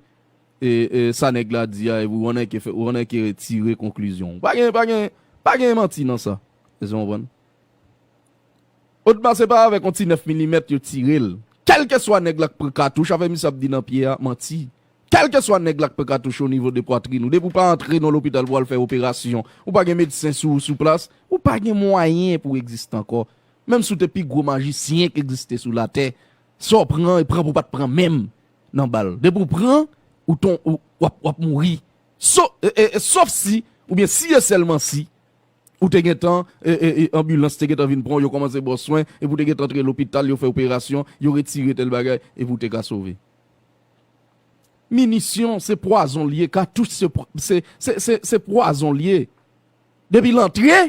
e, e, sa nèg la di a, epi w annik fè, w annik tire konklizyon. Pa gen, pa gen, pa gen manti nan sa. Èske w konprann? Odma se pa avèk yon ti nèf milimèt yo tire l. Kèlkeswa nèg la k pran katouch, afè misye ap di nan pye a, manti. Kèlkeswa nèg la k pran katouch o nivo de pwatrin ou, depi w pa antre nan lopital pou w al fè operasyon, ou pa gen medsen sou ou sou plas, ou pa gen mwayen pou w egziste ankò. Menm si w te pi gwo majisyen k egziste sou latè, sa w pran, e pran pou w pa t pran menm nan bal. Depi w pran, ou ton, ou, w ap, w ap mouri. So, e, e, e, sof si, oubyen si e sèlman si, ou te gentan, e, e, e, anbilans te gentan vin pran w, yo kòmanse ba w swen, epi w te gentan antre lopital, yo fè operasyon, yo retire tèl bagay, epi w te ka sove. Minisyon, se pwazon l ye, katouch, se pwa-, se, se, se, se pwazon l ye. Depi l antre,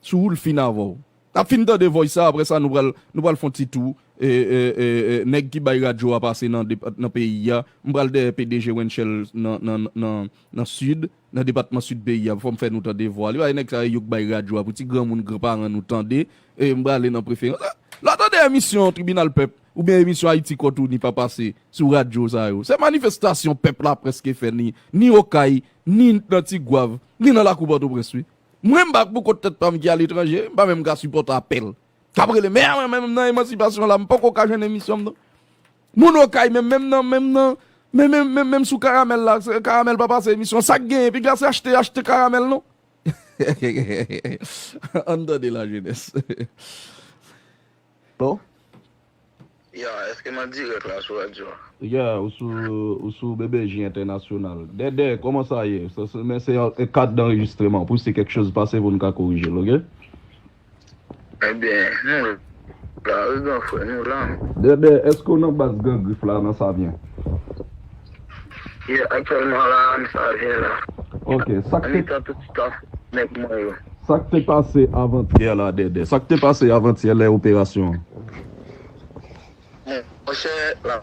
sou ou l fin avè w. N ap fin tande voice sa, apre sa, nou pral, nou pral fè yon ti tou. E, e, e, e, nèg ki bay radyo a pase nan depa-, nan peyi a. M pral dèyè P D G Wenchel nan, nan, nan, nan Sid, nan depatman Sid peyi a. Fò m fè nou tande vwa li. Bay nèg sa yo k bay radyo a pou ti granmoun, granparan nou tande. E m prale nan preferans. Lè w tande emisyon Tribinal Pèp, oubyen emisyon Ayiti Kont Ou ni pa pase sou radyo sa yo. Se manifestasyon pèp la prèske fè ni, ni Okay, ni nan Tigwav, ni nan lakou Pòtoprens wi. Mwen m pa pou kont tèt pa m ki aletranje, m pa menm ka sipòte apèl k ap rele men mwen menm nan emansipasyon la, m poko ka jwenn emisyon m non. Moun Okay menm, menm nan, menm nan, menm, menm, menm, menm sou Karamèl la, se Karamèl pa pase emisyon, sa k genyen, piga se achte, achte Karamèl non. Ann tande lajenès. Hello? Ya, èske m an dirèk la sou radyo a? Ya, ou sou, ou sou B B J Entènasyonal. Dèdè, kòman sa ye? Sa, sa, men se yon, yon kad danrejistreman. Pou si kèk choz pase pou n ka korije l, oke? Ebyen, nou la. la, wi, gran frè, nou la. Dèdè, èske w nan baz Gran Grif la, nan Savyen? Yeah, aktyèlman la, m Savyen la. Ok, sa k te, anmitan tout staff nèg mwen yo. Sa k te pase avantyè la, Dèdè? Sa k te pase avantyè lè operasyon an? Monchè, la,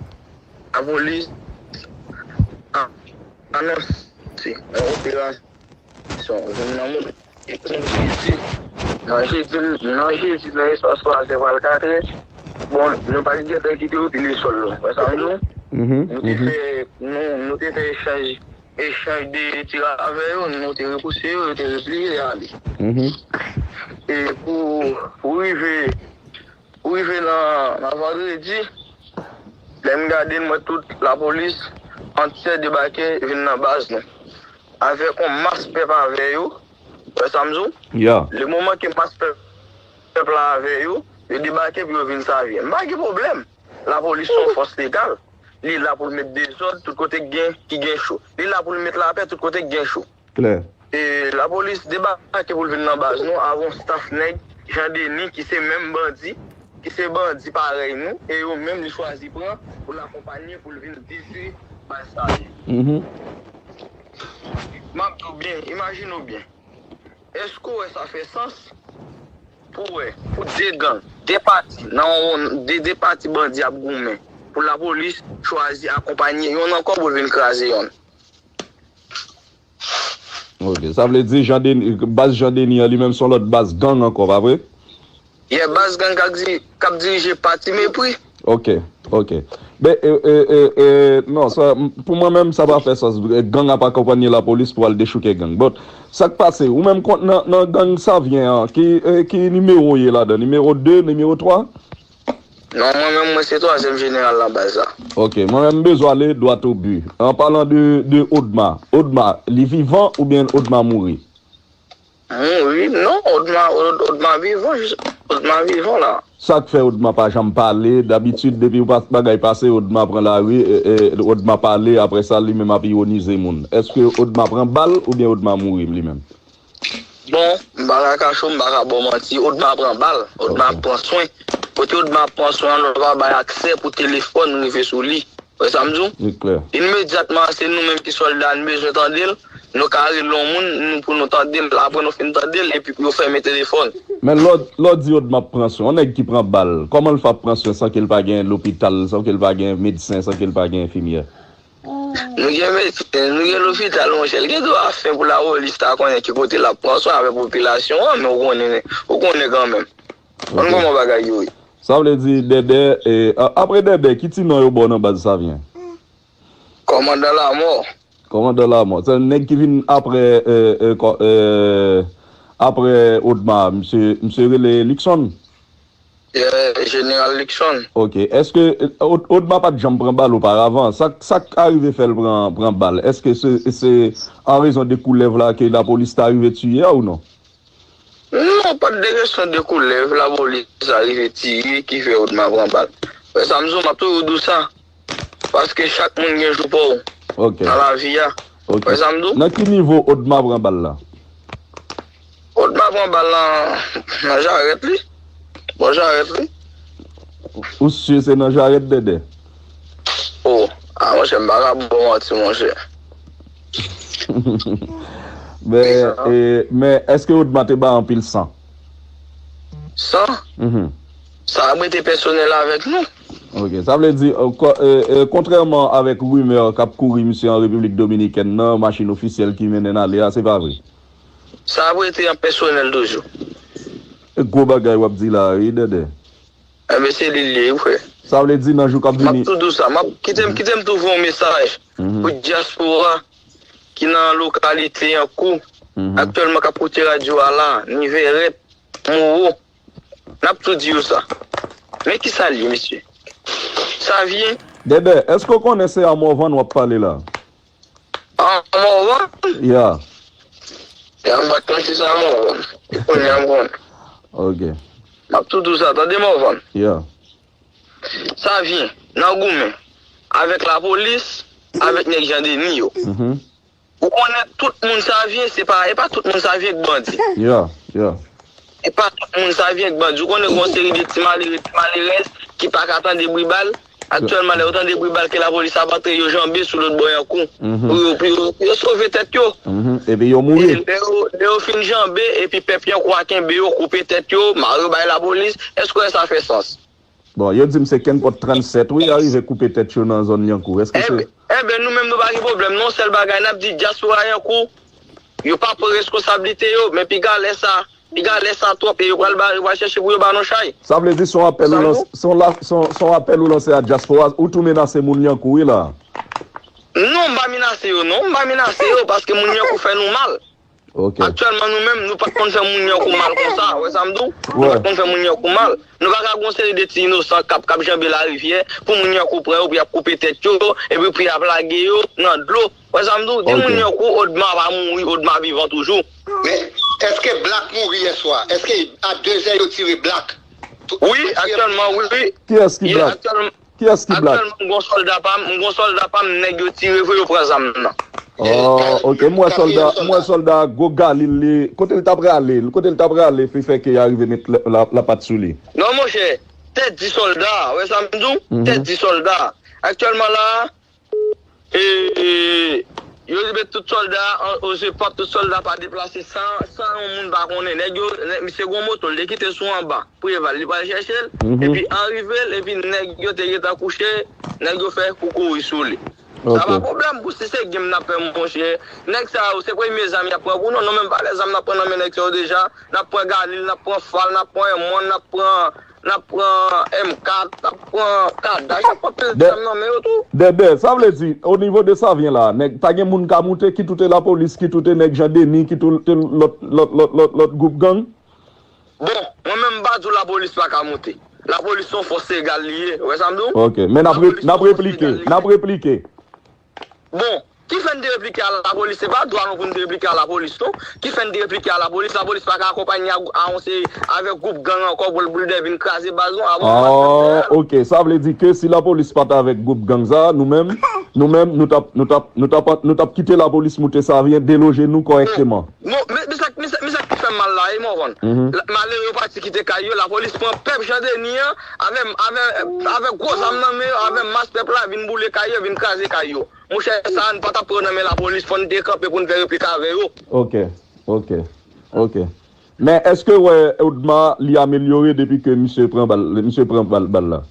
lapolis a-, anonse yon operasyon. Jodi, nan jedi, nan jedi, nan espas twazè pral katrè, bon, nou pa t gentan kite yo pile sòl la. Wè sa m di w? Nou te fè, nou, nou te fè echanj, echanj de tir avè yo, nou te repouse yo, yo te repliye, y ale. E pou, pou rive, pou rive nan, nan vandredi, lè m gade, m wè tout lapolis antyè debake vin nan baz nou. Avèk yon mas pèp avè yo, wè sa m di w? Ya. Le moman ke mas pèp, pèp la avè yo, yo debake pou yo vin Savyen. M pa gen pwoblèm. Lapolis se yon fòs legal. Li la pou l met dezòd tout kote k gen, ki gen cho. Li la pou l met lapè tout kote k gen cho. Klè. E lapolis debake pou l vin nan baz nou avè yon staff nèg, Jan Deni, ki se menm bandi, ki se bandi parèy nou, e yo menm li chwazi pran pou l akonpanye pou l vin detwi baz sa yo. M ap di w byen, imajine w byen. Èske w wè sa fè sans? Pou wè, pou de gang, de pati, nan yon, de, de pati bandi ap goumen, pou lapolis chwazi akonpanye yonn ankò pou l vin kraze yonn. Ok, sa vle di Jan Deni, baz Jan Deni an li menm se yon lòt baz gang ankò, pa vre? Yeah, baz gang k ap di-, k ap dirije pati Mepri. Ok, ok. Men, e, e, e, e, non, sa, m, pou mwen menm, sa pa fè sans. E, gang ap akonpanye lapolis pou al dechouke gang. Bon, sa k pase? Ou menm kont nan, nan gang Savyen an, ki, e, ki nimewo w ye ladan? Nimewo de, nimewo twa? Non, mwen menm, mwen se twazyèm jeneral nan baz la. Ok, mwen menm, m bezwen ale dwat o bi. An palan de, de Odma, Odma, li vivan oubyen Odma mouri? Mouri, non, Odma, Od-, Odma vivan, jis-, Odma vivan la. Sa k fè Odma pa janm pale? Dabitid, depi w pa-, bagay pase, Odma pran lari, e, e, Odma pale, apre sa, li menm ap iwonize moun. Èske Odma pran bal oubyen Odma mouri li menm? Bon, m pa ka kache w, m pa ka ba w manti, Odma pran bal, Odma pran swen. Kote Odma ap pran swen an, nou pa bay aksè pou telefòn rive sou li. Wè sa m di w? Li klè. Imedyatman, se nou menm ki sòlda, nou bezwen tande l. Nou ka rele yon moun, nou, pou nou tande l. Apre nou fin tande l, epi pou yo fèmen telefòn. Men lè w, lè w di Odma ap pran swen, yon nèg ki pran bal, kòman l fè ap pran swen san ke l pa gen lopital, san ke l pa gen medsen, san ke l pa gen enfimyè? Nou gen medsen, nou gen lopital, monchè. L gen dwa fen pou lapolis ta konnen ki kote l ap pran swen avèk popilasyon an, men ou konnen, ou konnen kanmenm. Konn kòman bagay yo ye. Sa vle di Dèdè, e, a-, apre Dèdè, ki ti non yo ba w nan baz Savyen? Kòmandan Lamò. Kòmandan Lamò. Se nèg ki vin apre, e, e, kò-, e, apre Odma, misye, misye rele Luckson? Yeah, Jeneral Luckson. Ok. Èske, e, Od-, Odma pa t janm pran bal oparavan? Sa, sa k arive fè l pran, pran bal? Èske se, se an rezon de koulèv la ke lapolis ta rive tiye a ou non? Non, pa t de kesyon de koulèv, lapolis arive tiye, ki fè Odma pran bal. Wè sa m di w, m ap toujou di w sa. Paske chak moun gen jou pa w nan lavi a. Ok. Wè sa m di w? Nan ki nivo Odma pran bal la? Odma pran bal nan, nan jarèt li. Bò jarèt li. Ou si se nan jarèt Dèdè? Oh, a monchè, m pa ka ba w manti, monchè. Men, e, men èske Odma te bay anpil san? San? Mhm. Sa ap rete pèsonèl avèk nou. Ok, sa vle di, e, ko-, e, e, kontrèman avèk rimè k ap kouri misye an Repiblik Dominikèn nan, machin ofisyèl ki mennen l ale a, se pa vre? Sa ap rete an pèsonèl toujou. E gwo bagay w ap di la, wi, Dèdè. Enben, se li l ye, wi, frè. Sa vle di nan jou k ap vini. M ap tou di w sa. M ap, kite m, kite m tou voye yon mesaj pou dyaspora ki nan lokalite Yankou, aktyèlman k ap koute radyo a la, Nivèrèt, Mowo. N ap tou di yo sa. Men ki sa l ye, mesye? Savyen. Dèdè, èske w konnen se a Morvan w ap pale la? A Morvan? Ya. Ya, m pa t konn se sa Morvan. Kounye a m konnen. Ok. M ap tou di w sa, tande Morvan. Ya. Savyen, nan goumen avèk lapolis, avèk nèg Jan Deni yo. Mhm. Ou konnen tout moun Savyen, se pa, e pa tout moun Savyen k bandi. Ya, ya. E pa tout moun sa vye ak bandi. Ou konnen gen yon seri de ti malere, ti malerèz ki pa ka tande bri bal. Aktyèlman, lè yo tande bri bal ke lapolis ap antre, yo janbe sou lòt bò Yankou. Pou yo, pou yo, pou yo sove tèt yo. Epi yo mouri. E lè yo, lè yo fin janbe, epi pèp Yankou a kenbe yo, koupe tèt yo, mare yo bay lapolis, èske w wè sa fè sans? Bon, yo di m se kenpòt trannsèt, wi, arive koupe tèt yo nan zòn Yankou. Èske se... Enben, enben, nou menm nou pa gen pwoblèm, non. Sèl bagay, n ap di dyaspora Yankou, yo pa pran reskonsablite yo, men piga lè sa, piga lè sa twòp, e yo pral ba, yo pral chèche pou yo ba nou chay. Sa vle di se yon apèl ou lanse, se yon la, se yon, se yon apèl ou lanse a dyaspora, ou tou menase moun Yankou, wi, la. Non, m pa menase yo, non, m pa menase yo, paske moun Yankou fè nou mal. Aktyèlman, nou menm, nou pa t konn fè moun Yankou mal konsa. Ou wè sa m di w? Nou pa t konn fè moun Yankou mal. Nou pa ka gen yon seri de ti inosan k ap, k ap janbe larivyè, pou moun Yankou pran yo, pou y ap koupe tèt yo, epi pou y ap lage yo nan dlo. Ou wè sa m di w? Gen moun Yankou, Odma pa mouri, Odma vivan toujou. Men, èske Black mouri yèswa? Èske a de zè yo tire Black? Wi, aktyèlman, wi, wi. Kiyès ki Black? Kiyès ki Black? Aktyèlman, m gon sòlda pa m, m gon sòlda pa m, nèg yo tire vre, yo pran zam nan. Oh, ok. M wè sòlda, m wè sòlda gwo Galil li, kote l t ap rale, kote l t ap rale, fi fè ke y arive met la, la, lapat sou li. Non, monchè, tèt di sòlda, wè sa m di w? Tèt di sòlda. Aktyèlman la, e, e, yo met tout sòlda an, o zepòt, tout sòlda pa deplase san, san yon moun pa konnen. Nèg yo, nèg, misye gon moto, l te kite sou anba. Preval, li pral chèche l, epi an rive l, epi nèg yo te gentan kouche, nèg yo fè koukouy sou li. Sa pa pwoblèm pou si se game n ap fè, monchè. Nèg sa yo, se premye zam y ap pran pou nou. Nou menm pa lè zam n ap pran nan men nèg sa yo deja. N ap pran Galil, n ap pran Fal, n ap pran M wan, n ap pran, n ap pran M kat, n ap pran Kadash, n ap pran pil zam nan men yo tou. Dèdè, sa vle di, o nivo de Savyen la, nèg, pa gen moun ka moute, kit ou te lapolis, kit ou te nèg Jan Deni, kit ou te lòt, lòt, lòt, lòt, lòt gwoup gang? Bon, mwen menm m pa di w lapolis pa ka moute. Lapolis se yon fòs legal li ye. Ou wè sa m di w? Ok, men n ap re-, n ap replike, n ap replike. Bon, ki fè n te replike a lapolis? Se pa dwa nou pou n te replike a lapolis, non. Ki fè n te replike a lapolis? Lapolis pa ka akonpanye a, a yon seri avèk gwoup gang ankò pou l, pou l vin kraze baz nou. Oh, ok, sa vle di ke si lapolis pa t avèk gwoup gang sa, nou menm, nou menm, nou t ap, nou t ap, nou t ap, nou t ap kite lapolis moute Savyen, deloje nou kòrèkteman. Bon, men, men sa, men sa, men sa ki fè m mal la, e mò konn. La, malere yo pati kite kay yo, lapolis pran pèp Jan Deni an, avè, avè, avè gwo zam nan men yo, avè mas pèp la, vin boule kay yo, vin kraze kay yo. Monchè, sa a, n pa t ap pran nan men lapolis, fò n te kanpe pou n fè replik avè yo. Ok, ok, ok. Men èske w wè Odma li amelyore depi ke misye pran bal, misye pran bal, bal la?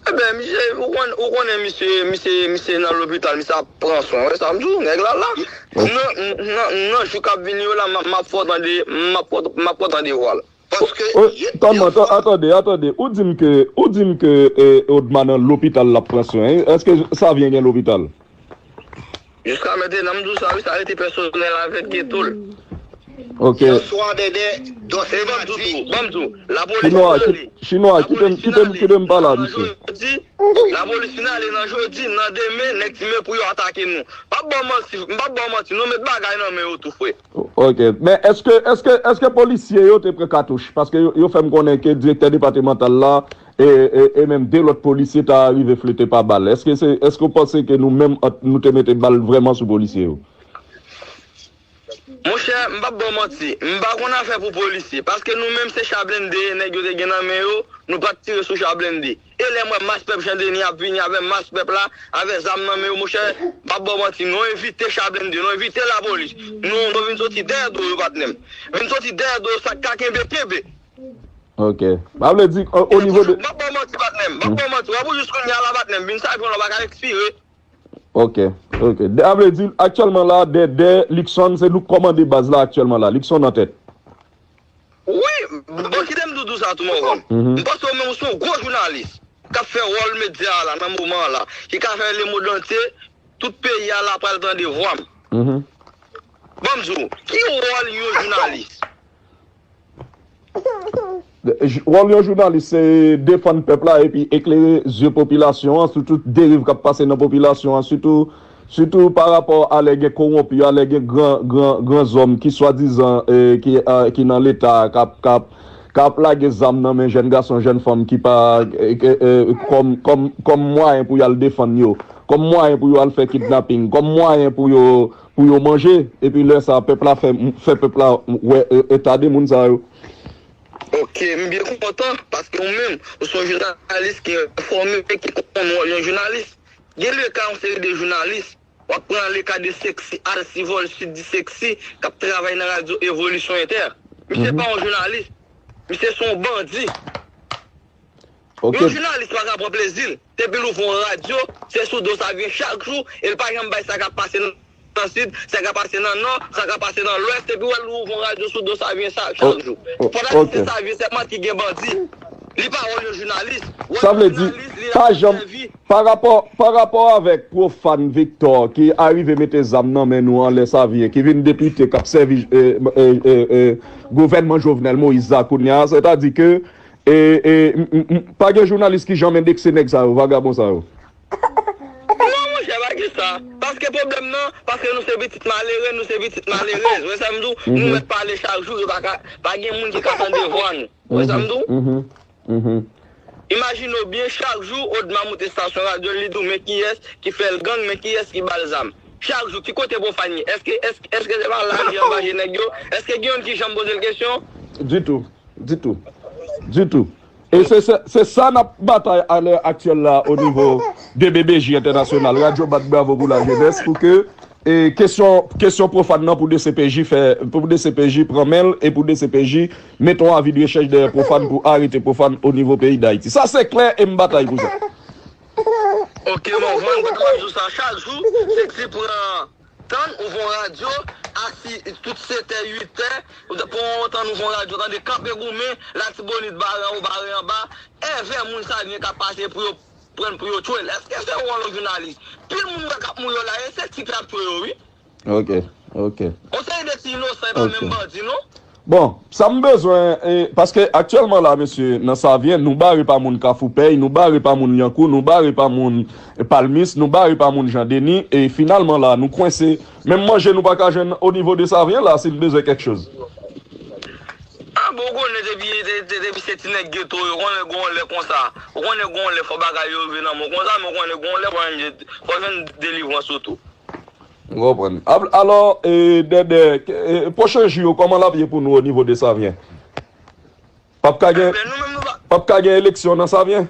Eben, misye, ou konn, ou konnen misye, misye, misye nan lopital, misye ap pran swen. Wè sa m di w, nèg la la. Nan, nan, nan jou k ap vini yo la, m ap, m ap fè w tande, m ap fè w, m ap fè w tande vwa l. Paske... Tande, tande, atande, atande. Ou di m ke, ou di m ke, eh, Odma nan lopital l ap pran swen. Èske Savyen gen lopital? Jiska mentnan, m di w sa, wi, sa rete pèsonèl avèk Getoulle. Ok. Swa Dèdè, Dòsè Madi. Ban m di w, lapolis fin ale. Chinwa, kite m, kite m, kite m pale a misye. Lapolis fin ale nan jodi, nan demen, nèg di men pou yo atake nou. M p ap ba w manti, m p ap ba w manti, nou met bagay nan men yo tou, frè. Ok, men èske, èske, èske polisye yo te pran katouch? Paske yo, yo fè m konnen ke direktè depatmantal la, e, e, e menm de lòt polisye ta rive flete pa bal. Èske se, èske w panse ke nou menm, ant nou, te mete bal vrèman sou polisye yo? Monchè, m p ap ba w manti, m pa konn afè pou polisye, paske nou menm se cha blende nèg yo te gen nan men yo, nou pa t tire sou cha blende. E lè m wè mas pèp Jan Deni ap vini avè mas pèp la, avè zam nan men yo, monchè, m p ap ba w manti, nou evite cha blende, nou evite lapolis. Nou, nou vin soti dèyè do yo, patnè m. Vin soti dèyè do yo, sa k ka kenbe, kenbe. Ok. Sa vle di, o, o nivo de... M p ap ba w manti, patnè m. M p ap ba w manti. W ap jis kounye a la, patnè m. Vin sa, vin la, pa ka ekspire. Ok, ok. Sa vle di, aktyèlman la, Dèdè, Luckson, se nou k kòmande baz la aktyèlman la. Luckson nan tèt. Wi, bon, kite m di w sa tou, Morvan. M panse w menm, ou se yon gwo jounalis k ap fè wòl medya a la, nan moman an la, ki ka fè lemond antye, tout peyi a la pral tande vwa m. Ban m di w, ki wòl yon jounalis? J-, wòl yon jounalis se defann pèp la epi eklere zye popilasyon an sou tout deriv k ap pase nan popilasyon an, sitou, sitou pa rapò a lè gen kowonpi, a lè gen gran, gran, gran zòm ki swadizan, eh, ki, ah, ki nan Leta, k ap, k ap, k ap lage zam nan men jèn gason, jèn fanm ki pa, eh, eh, eh, kòm, kòm, kòm mwayen pou y al defann yo, kòm mwayen pou yo al fè kidnaping, kòm mwayen pou yo, pou yo manje, epi lè sa a, pèp la fè, fè pèp la wè, e, eta de moun sa yo. Ok, m byen kontan, paske ou menm, ou se yon jounalis ki enfòme, ki konn wòl yon jounalis. Gen le ka yon seri de jounalis, w ap pran le ka de Sexy, Alcivol, Sud di Sexy, k ap travay nan radyo Evolisyon Entè. Misye pa yon jounalis. Misye se yon bandi. Ok. Yon jounalis pa ka pran plezi l. Depi l ouvri yon radyo, se sou do Savyen chak jou, e l pa janm bay sa k ap pase nan Sid, sa k ap pase nan Nò, sa k ap pase nan Lwès, depi w wè l ouvri yon radyo sou do Savyen sa, chak jou. Fò n ap di se Savyen sèlman ki gen bandi. Li pa wòl yon jounalis. Sa vle di, pa janm, pa rapò, pa rapò avèk Profane Victor ki arive mete zam nan men nou anlè Savyen, ki vin depite, k ap sèvi, e, e, e, e, gouvènman Jovenel Moïse a kounye a, sètadi ke, e, e, m, m, m, pa gen jounalis ki janm endekse nèg sa yo, vagabon sa yo. Non, monchè, pa gen sa. Paske pwoblèm nan, paske nou se pitit malere, nou se pitit malerez. Wè sa m di w, nou mèt pale chak jou, yo pa ka, pa gen moun ki ka tande vwa nou. Wè sa m di w? Imajine w byen, chak jou, Odma moute estasyon radyo l, li di w, men kiyès ki fè l gang, men kiyès ki ba l zam. Chak jou, ki kote Profane ye? Èske, èske, èske se pa lajan anba je nèg yo? Èske gen youn ki janm poze l kesyon? Ditou, ditou, ditou. E se, se, se sa n ap batay alè aktyèl la o nivo de B B J entènasyonal. Radyo bat bravo pou lajenès pou ke, e, kesyon, kesyon Profane nan pou D C P J fè, pou D C P J pran men l e pou D C P J mete yon avi de rechèch dèyè Profane pou arete Profane o nivo peyi Dayiti. Sa se klè e m batay pou sa. Ok, Morvan, mwen t ap di w sa chak jou, Sexy pran tan l, ouvri yon radyo, asi tout setè, uitè, pou yon tan l ouvri yon radyo, tande kanpe goumen, Latibonit bare anwo, bare anba, èvè moun Savyen k ap pase pou yo pran l pou yo tchwe l. Èske se wòl yon jounalis? Pil moun wè k ap mouri yo la, e se ti k ap tchwe yo, wi. Ok, ok. Yon seri de ti inosan, e pa menm bandi, non? Bon, sa m bezwen, e, paske aktyèlman la, mesye, nan Savyen, nou bare pa moun Kafou Pèy, nou bare pa moun Lyankou, nou bare pa moun, e, Palmis, nou bare pa moun Jan Deni, e finalman la, nou kwense. Menm manje nou pa ka jwenn o nivo de Savyen la, si n bezwen kèk choz. A, bon, ou konnen depi, de-, de-, depi se ti nèg geto, yo konnen gon lè konsa. Ou konnen gon lè fò bagay yo rive nan men w konsa, men ou konnen gon lè fò jwenn, fò jwenn delivrans ou tou. M konprann. Ap-, alò, e, Dèdè, e, pwochen jou yo, kòman l ap ye pou nou o nivo de Savyen? P ap ka gen, p ap ka gen eleksyon nan Savyen?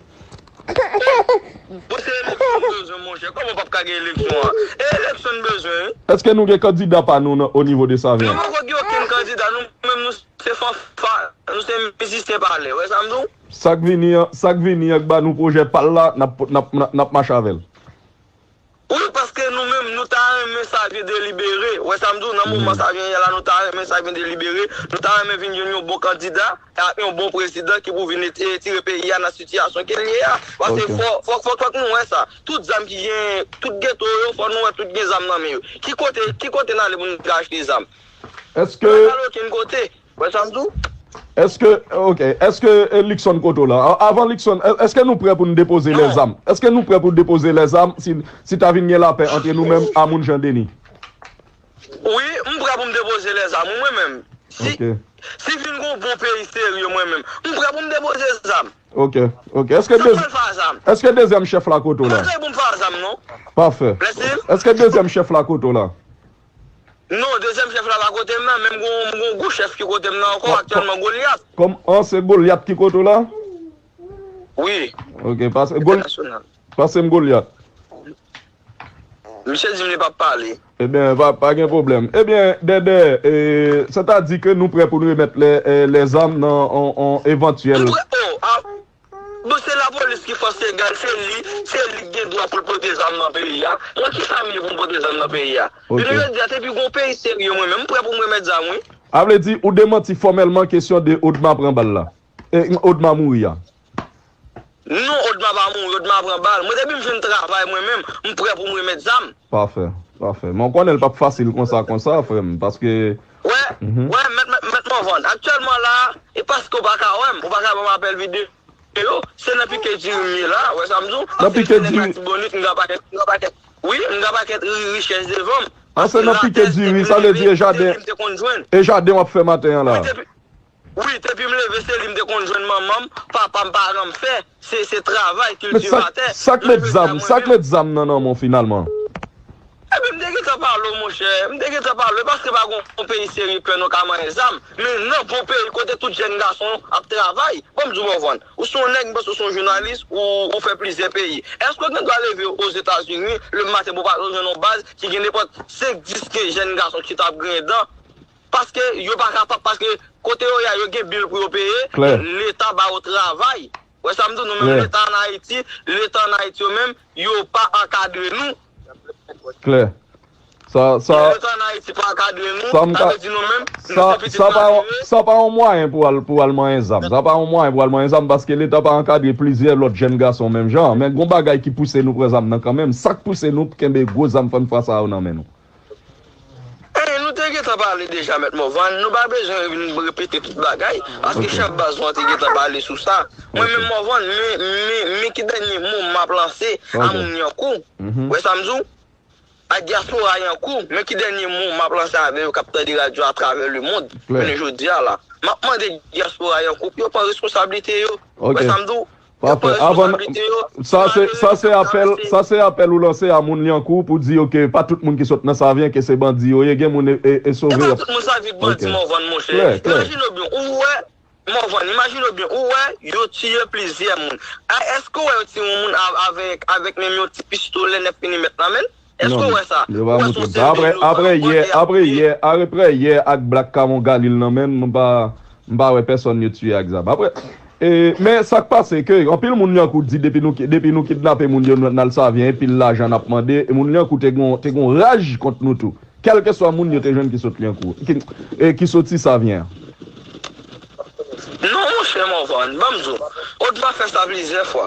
Bon, se eleksyon n bezwen, monchè. Kòman p ap ka gen eleksyon an? E eleksyon n bezwen, wi. Èske nou gen kandida pa nou nan, o nivo de Savyen? Nou poko gen okenn kandida. Nou menm, nou se fanfa, nou se mizisyen palè. Wè sa m di w? Sa k vini an, sa k vini an k ba nou pwojè pa l la, n ap, n ap, n ap, n ap mache avè l. Wi, paske nou menm, nou ta renmen Savyen delibere. Wè sa m di w, nan moman Savyen ye la, nou ta renmen Savyen delibere. Nou ta renmen vin jwenn yon bon kandida, ak yon bon prezidan ki pou vin e-, retire peyi a nan sitiyasyon ke l ye a. Paske fò, fò, fò, fòk nou wè sa. Tout zam ki gen, tout geto yo, fò nou wè tout gen zam nan men yo. Ki kote, ki kote n ale pou n ka achte zam? Èske Nou pa ka al okenn kote. Wè sa m di w? Èske, ok, èske, e, Luckson kote w la? A-, avan Luckson, è-, èske nou prè pou n depoze lèzam? Èske nou prè pou depoze lèzam si, si ta vin gen lapè ant nou menm a moun Jan Deni? Wi, m prè pou m depoze lèzam, wi, mwen menm. Si, si vin gon bon peyi serye, mwen menm, m prè pou m depoze zam. Ok, ok. Èske, èske dezyèm chèf la kote w la? Pafè. Èske dezyèm chèf la kote w la? Non, dezyèm chèf la pa kote m nan, men m gon, m gon gwo chèf ki kote m nan ankò aktyèlman, Golyat. Kòm, an, se Golyat ki kote w la? Wi. Ok, pase, Gol-, pase m Golyat. Misye di m li p ap pale. Ebyen, pa, pa gen pwoblèm. Ebyen, Dèdè, e, sètadi ke nou prè pou n remèt lè, e, lèzam nan on, on evantyèl. M prè, oh, a, Bon, se lapolis ki fòs legal, se li, se li ki gen dwa pou l pote zam nan peyi a. Nan ki sa m ye pou m pote zam nan peyi a? Jounen jodi a, depi gon peyi serye, mwen menm, m prè pou m remèt zam, wi. A vle di, ou demanti fòmèlman kesyon de Odma pran bal la? E, Odma mouri a? Non, Odma pa mouri, Odma pran bal. Mwen, depi m jwenn travay, mwen menm, m prè pou m remèt zam. Pafè, pafè. Men w konnen l p ap fasil konsa, konsa, frè m, paske Wè, wè, mèt, mèt, mèt Mòvann. Aktyèlman la, e paske w pa ka wè m, ou pa ka ban m apèl videyo. Yo, se nan pike diri m ye la, wè sa m di w? Nan pike diri. Latibonit, m gen pakèt, m gen pakèt, wi, m gen pakèt ri-, richès devan m. An, se nan pike diri, sa vle di e jaden, e jaden w ap fè maten an la. Wi, depi, wi, depi m leve, se li m te konn jwenn manman m, papa m, paran m fè, se, se travay kiltivatè. Men sa k, sa k met zam, sa k met zam nan nan men w finalman? Epi m te gentan pale w, monchè. M te gentan pale w, paske pa gen yon peyi serye k fè nou ka manyen zam. Men nan bon peyi kote tout jèn gason ap travay. Bon, m di w, Morvan, ou se yon nèg, m panse ou se yon jounalis, ou, ou fè plizyè peyi. Èske w gen dwa leve Ozetazini lematen pou w pa jwenn yon baz ki gen nenpòt senk, dis, kenz jèn gason ki t ap griyen dan? Paske yo pa kapab, paske kote yo ye a, yo gen bil pou yo peye, Klè. Leta ba yo travay. Wè sa m di w, nou menm Klè. Leta ann Ayiti, Leta ann Ayiti yo menm, yo pa ankadre nou. Klè. Sa, sa, Leta ann Ayiti pa ankadre nou, sa m sa ka, vle di nou menm, nou sa, se pitit sa pa yon, malere. Sa pa yon mwayen pou al, pou al manyen zam. Sa pa yon mwayen pou al manyen zam paske Leta pa ankadre plizyè lòt jèn gason menm jan. Men gon bagay ki pouse nou pran zam nan kanmenm. Sa k pouse nou kenbe gwo zam fann fwa sa yo nan men nou? Eh, nou te gentan pale deja, Mèt Morvan. Nou pa bezwen vin repete tout bagay, paske Ok. Chèf baz nou an te gentan pale sou sa. Mwen Ok. Menm, Morvan, men, men, men ki dènye mo m ap lanse a Ok. Moun Lyankou. Mhm. Wè sa m di w? A dyaspora Lyankou, men ki dènye mo m ap lanse avè yo k ap tande radyo atravè lemonn, Klè. Jounen jodi a la. M ap mande dyaspora Lyankou pou yo pran responsablite yo. Ok. Wè sa m di w? Yo pafè. Pran Avan, responsablite yo. Sa se, sa se apèl, sa se apèl ou lanse a moun Lyankou pou di yo ke pa tout moun ki sot nan Savyen ke se bandi yo ye, gen moun e, e, e sove. E pa tout moun Savyen k bandi, Ok. Morvan, monchè. Klè, klè. Imajine w byen, ou wè, Morvan, imajine w byen, ou wè, yo tiye plizyè moun. A, èske w wè yo tiye yon moun av-, avèk, avèk menm yon ti pistolè nèf milimèt nan men l? Èske Non, w wè sa? Yo pa Ou wè montre sou sa. Apre, apre yè, apre yè, apre yè ak Black Camon Galil nan men, m pa, m pa wè pèsonn yo tiye ak zam. Apre, e, men sa k pase ke anpil moun Lyankou di depi nou ki, depi nou kidnape moun yo, nou n al Savyen, e pil lajan n ap mande, e moun Lyankou te gon, te gon raj kont nou tou. Kèlkeswa moun yo te jwenn ki sot Lyankou, ki, e, ki soti Savyen an. Non, monchè Morvan, ban m di w, Odma fè sa plizyè fwa.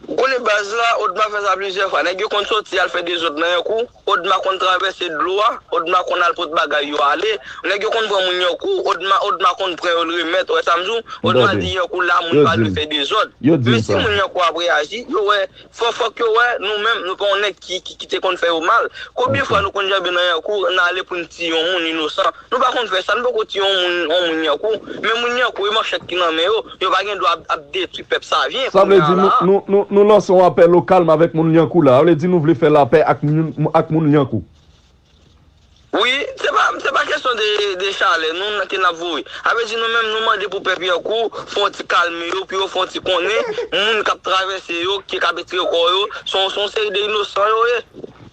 Ou konnen baz la, Odma fè sa plizyè fwa. Nèg yo konn soti al fè dezòd nan Lyankou, Odma konn travèse dlo a, Odma konn al pot bagay yo ale. Nèg yo konn pran moun Lyankou, Odma, Odma konn pran yo l remèt. Wè sa m di w? Odma Tande. Di Lyankou la, moun Yo pa di dwe m. Fè dezòd. Yo di m Men si sa. Moun Lyankou ap reyaji, yo wè, fò, fòk yo wè, nou menm, nou pa yon nèg ki, ki, ki te konn fè yo mal. Konbyen Ok. Fwa nou konn janbe nan Lyankou, n ale pou n tiye yon moun inosan? Nou pa konn fè sa, nou poko tiye yon moun, yon moun Lyankou. Men moun Lyankou, e manchèt ki nan men yo, yo pa gen dwa ap, ap detwi pèp Savyen Sa vle kounye a di nou, la. Nou, nou, nou lanse yon apèl o kalm avèk moun Lyankou la. Sa vle di nou vle fè lapè ak moun, ak moun Lyankou. Wi, se pa, se pa kesyon de, de chalè, nou, ke n ap voye. Sa vle di nou menm, nou mande pou pèp Lyankou fè yon ti kalme yo, pou yo fè yon ti konnen, moun k ap travèse yo, ki k ap retire kò yo, se yon, se yon seri de inosan yo ye.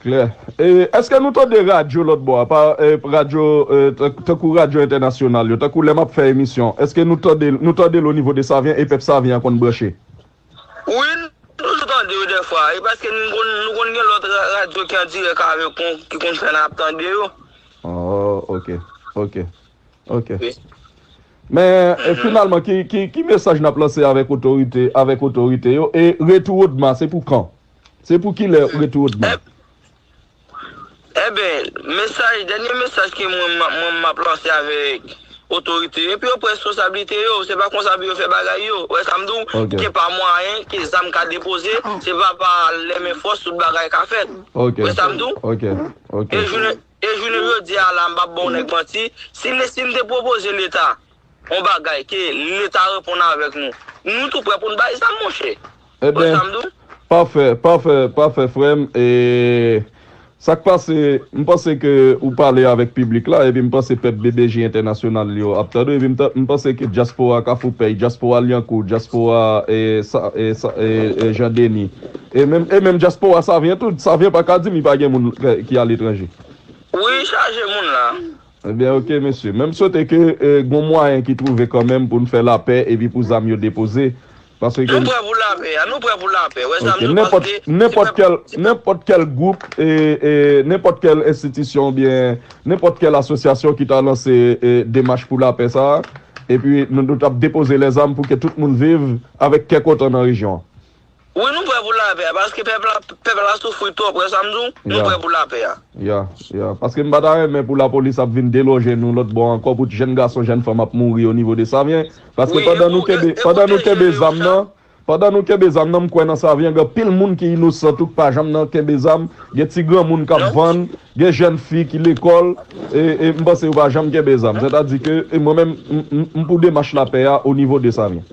Klè. E, èske nou tande radyo lòt bò a, pa, e, radyo, e, tan-, tankou radyo entènasyonal yo, tankou lè m ap fè emisyon, èske nou tande, nou tande l o nivo de Savyen e pèp Savyen an konn branche? Wi, nou toujou tande yo dèfwa, e paske nou konn, nou konn gen lòt ra-, radyo ki an dirèk avèk nou, ki konn fè n ap tande yo. Oh, ok, ok, ok. Wi. Men, e, Mhm. Finalman, ki, ki, ki mesaj n ap lanse avèk otorite, avèk otorite yo? E retou Odma, se pou kan? Se pou kilè retou Odma? Eb-, Eben, mesaj, dènye mesaj ke mwen, mwen, mwen m ap lanse avèk otorite yo, pou yo pran responsablite yo, se pa konsa pou yo fè bagay yo. Wè sa m di w, Ok. Gen pa mwayen ke zam ka depoze, se pa pa lè men fòs tout bagay ka fèt. Ok. Wè sa m di w? Ok, ok. E jounen, e jounen jodi a la, m p ap ba w nèg manti, si, si m te pwopoze Leta yon bagay ke Leta reponn avèk nou, nou tou prè pou n bay zam, monchè. Wè Eben, sa m di w? Pafè, pafè, pafè, frè m. E sa k pase, m panse ke ou pale avèk piblik la, epi m panse pèp B B J entènasyonal yo ap tande w, epi m ta-, m panse ke dyaspora Kafou Pèy, dyaspora Lyankou, dyaspora, e, sa, e, sa, e, e, Jan Deni, e menm, e menm dyaspora Savyen tou, Savyen pa ka di m li pa gen moun ki, ki aletranje. Wi, chaje moun la. Ebyen, ok, mesye. Men m swete ke, e, gon mwayen ki twouve kanmenm pou n fè lapè epi pou zam yo depoze. Paske Nou prè pou lapè a, nou prè pou lapè. Wè sa Ok, m di w, nenpòt, paske se nenpòt pèp kèl, se pèp nenpòt kèl gwoup, e, e, nenpòt kèl enstitisyon oubyen nenpòt kèl asosyasyon ki ta lanse, e, demach pou lapè sa a, epi nou, nou t ap depoze lèzam pou ke tout moun viv avèk kè kontan nan rejyon an. Wi, nou prè pou lapè a, paske pèp la, pèp la soufri twòp, wè sa m di w, nou Ya. Prè pou lapè a. Ya, ya. Paske m pa ta renmen pou lapolis ap vin deloje nou lòt bò ankò, pou jèn gason, jèn fanm ap mouri o nivo de Savyen. Paske Wi, pandan nou epi, kenbe, epi pandan nou pwoteje kenbe yo, zam sa. Nan, pandan nou kenbe zam nan, m kwè nan Savyen, gen anpil moun ki inosan tou, k pa janm nan kenbe zam. Gen ti granmoun k ap Non. Vann, gen jèn fi ki lekòl, e, e m panse yo pa janm kenbe zam. Sètadi ke, e mwen menm, m, m, m pou demach lapè a o nivo de Savyen.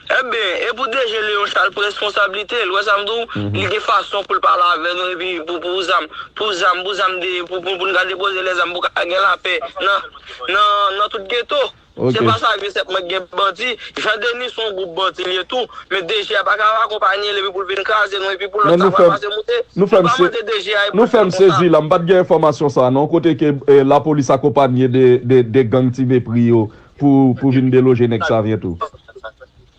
Eben, E pou D G Léon Charles pran responsablite l, ou wè sa m di w, li gen fason pou l pale avè nou, epi pou, pou zam, pou zam, pou zam de, pou, pou, pou n ka depoze lèzam, pou ka gen lapè nan, nan, nan tout geto. Se pa Savyen sèlman k gen bandi. Jan Denis se yon gwoup bandi li ye tou, men D G a pa ka akonpanye l epi pou l vin kraze nou, epi pou lòt sa pral pase moute. Nou pa mande D G a e pou l fè l konsa. Nou fèm sezi la, m pa t gen enfòmasyon sa a non, kote ke eh, lapolis akonpanye de, de, de gang Ti Mepri yo pou, pou vin deloje nèg Savyen tou.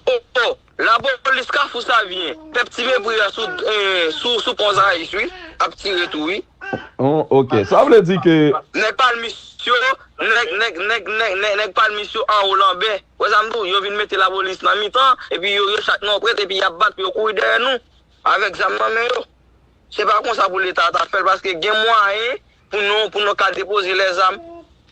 Oh, oh, lapolis Kafou Savyen, pèp Ti Mepri a sou, eh, sou, sou pon Zayis, wi, ap tire tou, wi. Oh, ok. Sa vle di ke. Nèg palmis yo, nèg, nèg, nèg, nèg, nèg, nèg palmis yo anwo Lanbè. Wè sa m di w, yo vin mete lapolis nan mitan, epi yo, yo chak nan yon prèt, epi y ap bat pou yo kouri dèyè nou, avèk zam nan men yo. Se pa konsa pou Leta a ta fè l, paske gen mwayen pou nou, pou nou ka depoze lèzam.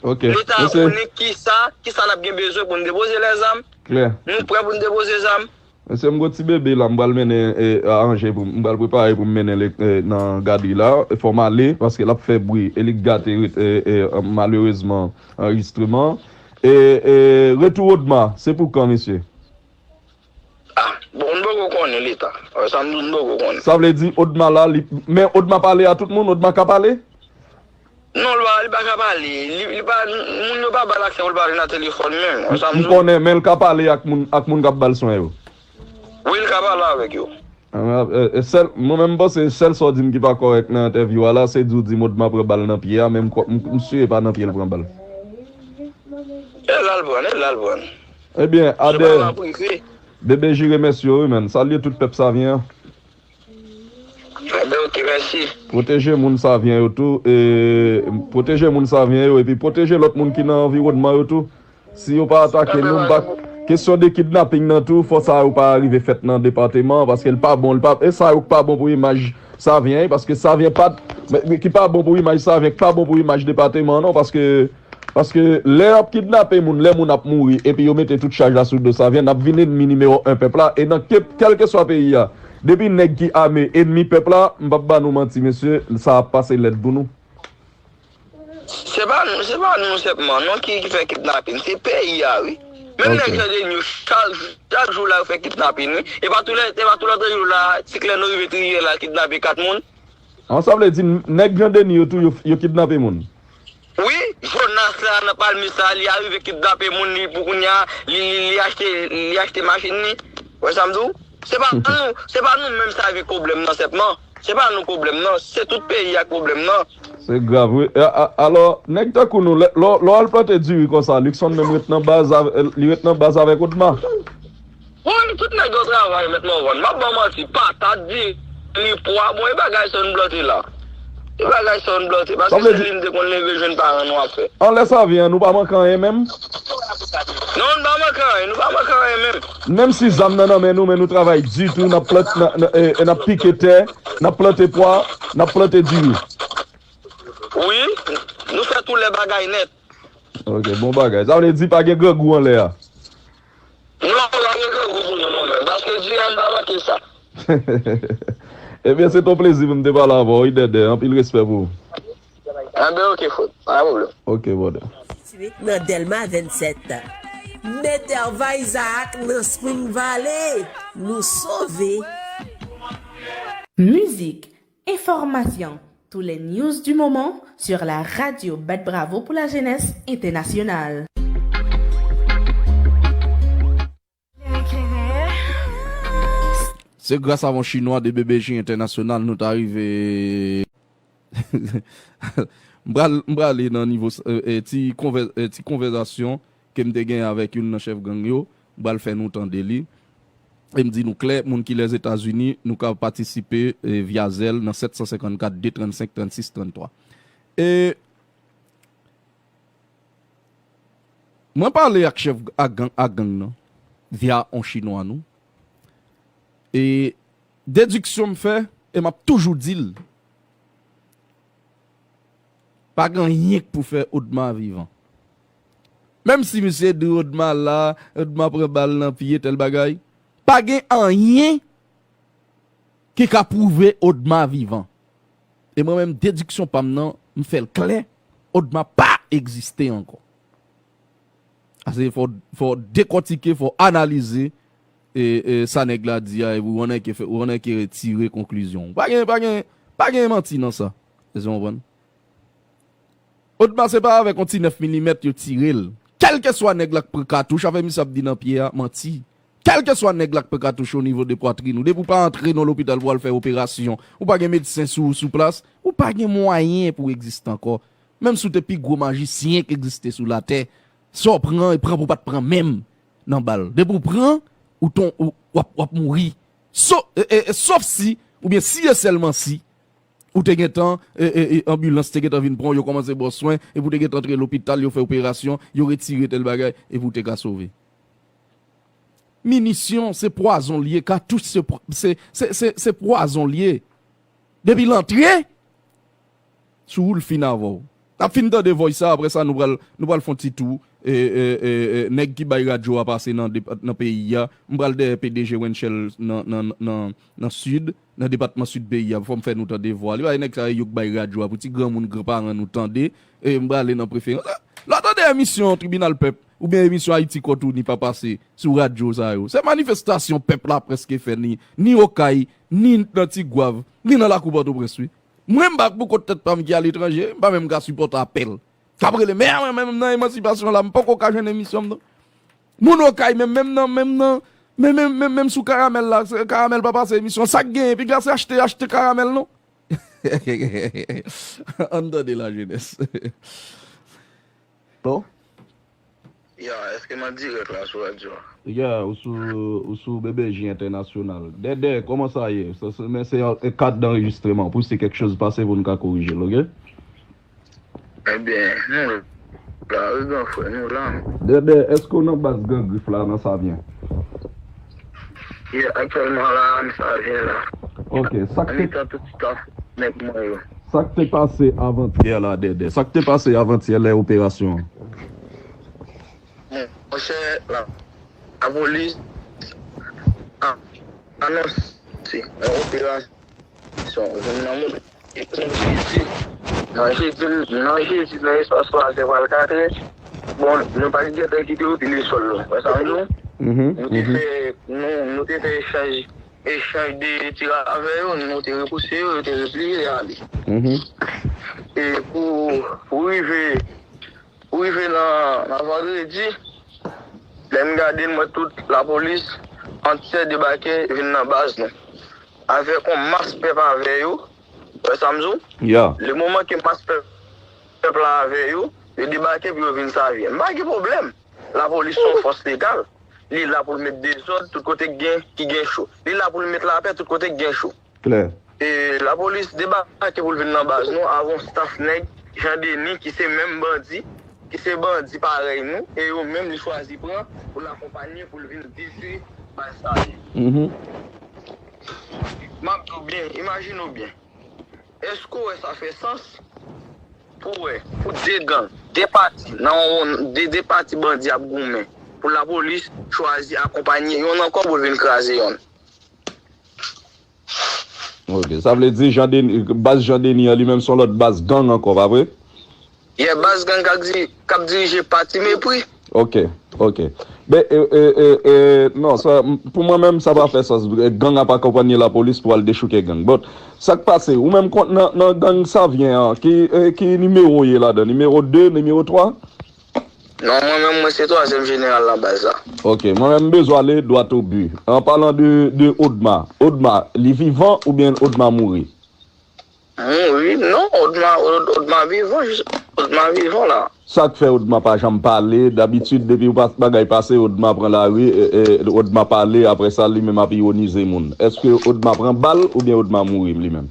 Ok. Leta a konnen kisa, kisa n ap gen bezwen pou n depoze lèzam. Klè. Nou prè pou n depoze zam. Mesye, m gon ti bebe la, m pral mennen eh, a Anje, pou, m pral prepare pou m mennen l eh, nan gadri la. Fò m ale, paske l ap fè bri, e li k gate eh, eh, malerezman anrejistreman. E, e retou Odma, se pou kan, mesye? Ah, bon, m poko konnen Leta. Sa m di w, m poko konnen. Sa vle di Odma la, li, men Odma pale a tout moun, Odma ka pale? Non, li pa, li pa ka pale. Li, li pa, moun yo pa ba l aksè pou l pale nan telefòn menm. M konnen, men l ka pale ak moun, ak moun k ap ba l swen yo. Wi, li ka pale avèk yo. Ah, eh, eh, sèl, mwen menm m panse sèl sa w di m ki pa kòrèk nan entèvyou a la, se di w di Modma pran bal nan pye a, men m kwè, m, m si e pa nan pye l pran bal. E la l pran, e la l pran. Ebyen, Adè, Bebe J remèsye w, wi, menn. Salye tout pèp Savyen an. Ebyen, ok, mèsi. Pwoteje moun Savyen yo tou, e, pwoteje moun Savyen yo, epi pwoteje lòt moun ki nan anviwònman yo tou. Si yo pa atake nou, m pa, kesyon de kidnaping nan tou, fò sa yo pa rive fèt nan depatman an, paske l pa bon, l pa, e sa yo k pa bon pou imaj Savyen, paske Savyen pa, men, ki pa bon pou imaj Savyen, k pa bon pou imaj depatman an, non, paske, paske lè y ap kidnape moun, lè moun ap mouri, epi yo mete tout chaj la sou do Savyen, n ap vin ènmi nimewo en pèp la, e nan ke, kèlkeswa peyi a, depi nèg ki ame ènmi pèp la, m p ap ba nou manti, mesye, sa ap pase lèd pou nou. Se pa nou, se pa nou sèlman non ki, ki fè kidnapin, se peyi a wi. Menm nèg Jan Deni yo, chak, chak jou la yo fè kidnapin wi. E pa tou lè, e pa tou lòt jou la, ti klè nou rive Triyè la kidnape kat moun. An, sa vle di nèg Jan Deni yo tou, yo, yo kidnape moun? Wi, Jonas la nan Palmis la, li arive kidnape moun li pou kounye a, li, li, li achte, li achte machin li. Wè sa m di w? Se pa nou, se pa nou menm sa vin pwoblèm nan sèlman. Se pa nou pwoblèm nan, se tout peyi a k pwoblèm nan. Se grav wi. E, a, alò, nèg tankou nou, lè, lè, lè w al plante diri konsa, Luckson menm ret nan baz avè, li ret nan baz avèk Odma? Bon, tout nèg yo travay, mèt Mòvòn. M ap ba w manti, patat, diri, pwa, bon, e bagay sa yo n plante la. E bagay sa yo n plante, paske se li n te konn leve jwenn paran nou ap fè. Anlè Savyen an, nou pa manke anyen menm? Non, nou pa manke anyen, nou pa manke anyen menm. Menm si zam nan nan men nou, men nou travay di tou, n ap plant, n, n, e, e n ap pike tè, n ap plante pwa, n ap plante diri. Wi, nou fè tou lè bagay nèt. Ok, bon bagay. Sa vle di pa gen grangou anlè a? Non, pa gen grangou pou nou non menm, paske diri a n pa manke sa. Ebyen, se t on plezi pou m te pale avè w, wi, Dèdè. Anpil respè pou ou. Enben, ok, frè. Pa gen pwoblèm. Ok, brother. Nan Dèlma vennsèt. Mèt Herva Isaac nan Spring Valley. Nou sove. Mizik, enfòmasyon, tous les news du moment sur la radio Bat Bravo pour la Jeunesse Internationale. Se gras a yon Chinwa de B B J Entènasyonal nou ta rive. M pral, m prale nan nivo, eh, eh, ti konvè-, eh, ti konvèzasyon ke m te genyen avèk youn nan chèf gang yo. M pral fè nou tande li. E m di nou klè, moun ki Lèzetazini, nou ka patisipe, eh, via Zelle nan sèt san senkannkat, de trannsenk, trannsis, tranntwa. E mwen pale ak chèf a gang, a gang nan, via on chinwa nou. E dediksyon m fè, e m ap toujou di l, pa gen anyen k pou fè Odma vivan. Menm si misye di Odma la, Odma pran bal nan pye, tèl bagay, pa gen anyen ki ka pwouve Odma vivan. E mwen menm, dediksyon pa m nan, m fè l klè, Odma pa egziste ankò. Ase fò, fò dekòtike, fò analize e, e, sa nèg la di a, epi w annèke fè, w annèke tire konklizyon. Pa gen, pa gen, pa gen manti nan sa. Èske w konprann? Odma se pa avèk yon ti nèf milimèt yo tire l. Kèlkeswa nèg la k pran katouch, afè misye ap di nan pye a, manti. Kèlkeswa nèg la k pran katouch o nivo de pwatrin ou, depi w pa antre nan lopital pou w al fè operasyon, ou pa gen medsen sou ou sou plas, ou pa gen mwayen pou w egziste ankò. Menm si w te pi gwo majisyen k egziste sou latè, sa w pran, e pran pou w pa t pran menm nan bal. Depi w pran, ou ton, ou, w ap, w ap mouri. So, e, e, e, sof si, oubyen si e sèlman si, ou te gentan, e, e, e, anbilans te gentan vin pran w, yo kòmanse ba w swen, epi w te gentan antre lopital, yo fè operasyon, yo retire tèl bagay, epi w te ka sove. Minisyon, se pwazon l ye, katouch, se pwa-, se, se, se, se pwazon l ye. Depi l antre, sou ou l fin avè w. N ap fin tande voice sa, apre sa, nou pral, nou pral fè yon ti tou. E, e, e, e, nèg ki bay radyo a pase nan depa-, nan peyi a. M pral dèyè P D G Wenchel nan, nan, nan, nan Sid, nan depatman Sid peyi a. Fò m fè nou tande vwa li. Bay nèg sa yo k bay radyo a pou ti granmoun, granparan nou tande. E m prale nan preferans. Lè w tande emisyon Tribinal Pèp, oubyen emisyon Ayiti Kont Ou Ni pa pase sou radyo sa yo. Se manifestasyon pèp la prèske fè ni, ni Okay, ni nan Tigwav, ni nan lakou Pòtoprens, wi. Mwen, m pa pou kont tèt pa m ki aletranje, m pa menm ka sipòte apèl k ap rele, men mwen menm nan emansipasyon la, m poko ka jwenn emisyon m, non. Moun Okay menm, menm nan, menm nan, men, men, men, menm sou karamèl la, se, karamèl pa pase emisyon, sa k genyen, piga se achte, achte karamèl, non. Ann tande lajenès. Bon. Ya, èske m an dirèk la sou radyo a? Ya, ou sou, ou sou B B J Entènasyonal. Dèdè, kòman sa ye? Sa, sa, men se yon, yon kad danrejistreman. Pou si kèk choz pase pou n ka korije l, oke? Ebyen, nou la, wi, gran frè, nou la. Dèdè, èske w nan baz Gran Grif la, nan Savyen? Ye, aktyèlman la, m Savyen la. Ok, sa k te, anmitan tout staff nèg mwen yo. Sa k te pase avantyè la, Dèdè? Sa k te pase avantyè lè operasyon an? Monchè, la, lapolis a-, anonse yon operasyon. Jwenn nan moun. Nan jedi, nan jedi, nan espas twa zè pral katrè. Bon, nou pa t gentan kite yo pile sòl la. Wè sa m di w? Mhm, nou te mhm. Fè, nou, nou te fè echanj, echanj de tir avè yo, nou te repouse yo, yo te repliye ale. Mhm. E pou, pou rive, pou rive nan, nan vandredi, lè m gade, m wè tout lapolis antyè debake vin nan baz nou. Avèk yon mas pèp avè yo, wè sa m di w? Ya. Le moman ke mas pèp, pèp la avè yo, yo debake pou yo vin Savyen. M pa gen pwoblèm. Lapolis se yon fòs legal. Li la pou l met dezòd tout kote k gen, ki gen cho. Li la pou l met lapè tout kote k gen cho. Klè. E lapolis debake pou l vin nan baz nou avè yon staf nèg, Jan Deni, ki se menm bandi, ki se bandi parèy nou, e yo menm li chwazi pran pou l akonpanye pou l vin detwi baz sa yo. Mhm. M ap di w byen, imajine w byen. Èske w wè sa fè sans? Pou wè, pou de gang, de pati, nan yon, de, de pati bandi ap goumen, pou lapolis chwazi akonpanye yonn ankò pou l vin kraze yonn. Ok, sa vle di Jan Deni, baz Jan Deni an li menm se yon lòt baz gang ankò, pa vre? Yeah, baz gang k ap di-, k ap dirije pati mepri. Ok, ok. Men, e, e, e, e, non, sa, m-, pou mwen menm, sa pa fè sans. E, gang ap akonpanye lapolis pou al dechouke gang. Bon, sa k pase? Ou menm kont nan, nan gang Savyen an, ki, e, ki nimewo w ye ladan? Nimewo de, nimewo twa? Non, mwen menm, mwen se twazyèm jeneral nan baz la. Ok, mwen menm, m bezwen ale dwat o bi. An palan de, de Odma, Odma, li vivan oubyen Odma mouri? Mouri? Non, Odma, Od-, Odma vivan, jis-, Odma vivan la. Sa k fè Odma pa janm pale? Dabitid, depi pa-, bagay pase, Odma pran lari, e, e, Odma pale, apre sa, li menm ap iwonize moun. Èske Odma pran bal oubyen Odma mouri li menm?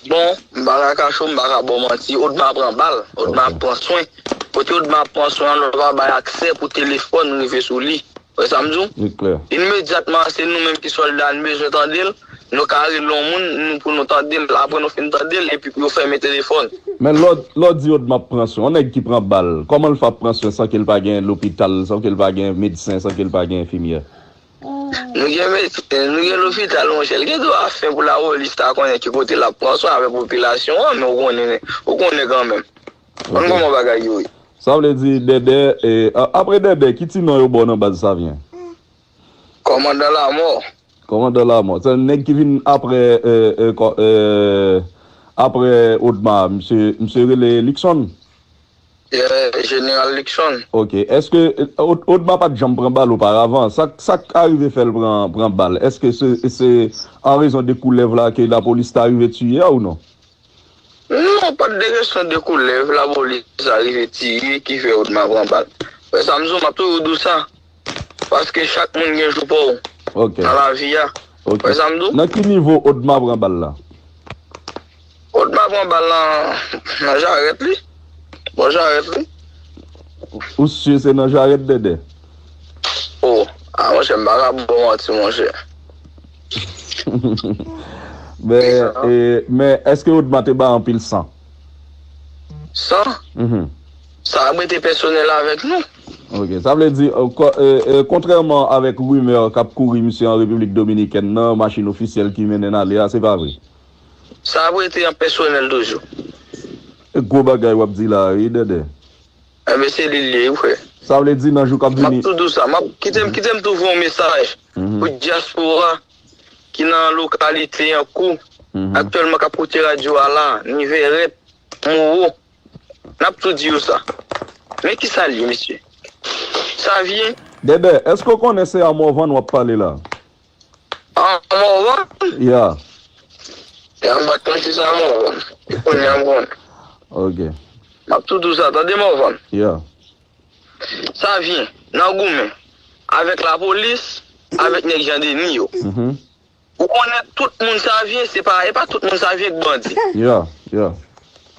Bon, m pa ka kache w, m pa ka ba w manti, Odma pran bal, Odma ap pran swen. Kote Odma ap pran swen an, nou pa bay aksè pou telefòn rive sou li. Wè sa m di w? Li klè. Imedyatman, se nou menm ki sòlda, nou bezwen tande l. Nou ka rele yon moun, nou, pou nou tande l. Apre nou fin tande l, epi pou yo fèmen telefòn. Men lè w, lè w di Odma ap pran swen, yon nèg ki pran bal, kòman l fè ap pran swen san ke l pa gen lopital, san ke l pa gen medsen, san ke l pa gen enfimyè? Nou gen medsen, nou gen lopital, monchè. L gen dwa fen pou lapolis ta konnen ki kote l ap pran swen avèk popilasyon an, men ou konnen, ou konnen kanmenm. Konn kòman bagay yo ye. Sa vle di, Dèdè, e, a-, apre Dèdè, ki ti non yo ba w nan baz Savyen? Kòmandan Lamò. Kòmandan Lamò. Se nèg ki vin apre, e, e, kò- e, apre Odma, misye, misye rele Likson. Jeneral Likson. Ok. Èske e, Od- Odma pa t janm pran bal oparavan? Sa, sa k arive fè l pran, pran bal? Èske se, se an rezon de koulèv la ke lapolis ta rive tiye a ou non? Non, pa t de kesyon de koulèv lapolis arive tiye ki fè Odma pran bal. Frè Samzou, m ap toujou di w sa. Paske chak moun gen jou pa w Ok. nan lavi a. Ok. Frè Samzou, Nan ki nivo Odma pran bal la? Odma pran bal nan, nan jarèt li. Bò jarèt li. Ou si se nan jarèt Dèdè? Oh, a monchè, m pa ka ba w manti, monchè. Men, e, men èske Odma te bay anpil san? San? Mhm. Sa ap rete pèsonèl avèk nou. Ok, sa vle di, e, ko- e, e, kontrèman avèk rimè k ap kouri misye an Repiblik Dominikèn nan, machin ofisyèl ki mennen n ale a, se pa vre? Sa ap rete an pèsonèl toujou. E gwo bagay w ap di la, wi, Dèdè. Enben, se li l ye, wi, frè. Sa vle di nan jou k ap M ap vini. tou di w sa. M ap, kite m, kite m tou voye yon mesaj Mhm. pou dyaspora ki nan lokalite Yankou, Mhm. aktyèlman k ap koute radyo a la, ni Vèrèt, Mowo. N ap tou di yo sa. Men ki sa l ye, mesye? Sa vyen. Dèdè, èske w konnen se a Mòvann w ap pale la? A Mòvann? Ya. Ya, m pa t konn se sa Mòvann. E kounye a m konnen. Ok. M ap tou di w sa, tande Mòvann. Ya. Sa vyen nan goumen avèk lapolis, avèk nèg Jan Deni yo. Mhm. Ou konnen tout moun sa vyen, se pa, e pa tout moun sa vyen k bandi. Ya, ya.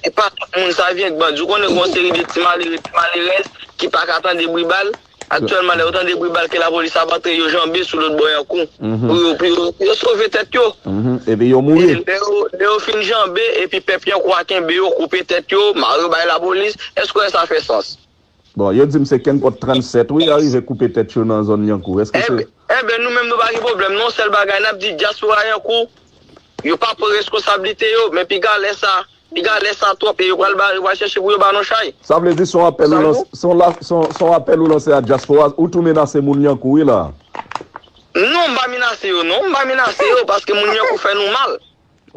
E pa tout moun sa vyen k bandi. Ou konnen gon seri de ti malere, ti malerèz ki pa ka tande bri bal. Aktyèlman, lè yo tande bri bal ke lapolis ap antre, yo janbe sou lòt bò Yankou. Mhm. Pou yo, pou yo, pou yo sove tèt yo. Mhm. Epi yo mouri. E lè yo, lè yo fin janbe, epi pèp Yankou a kenbe yo, koupe tèt yo, mare yo bay lapolis, èske w wè sa fè sans? Bon, yo di m se kenpòt trannsèt, wi, arive koupe tèt yo nan zòn Yankou. Èske se. Enben, enben, nou menm nou pa gen pwoblèm. Non, sèl bagay n ap di, dyaspora Yankou, yo pa pran reskonsablite yo, men piga lè sa, piga lè sa twòp, e yo pral ba, yo pral chèche pou yo ba nou chay. Sa vle di se yon apèl ou Sa lanse, bon? se yon la, se yon, se yon apèl ou lanse a dyaspora, ou tou menase moun Yankou, wi, la. Non, m pa menase yo, non, m pa menase yo, paske moun Yankou fè nou mal.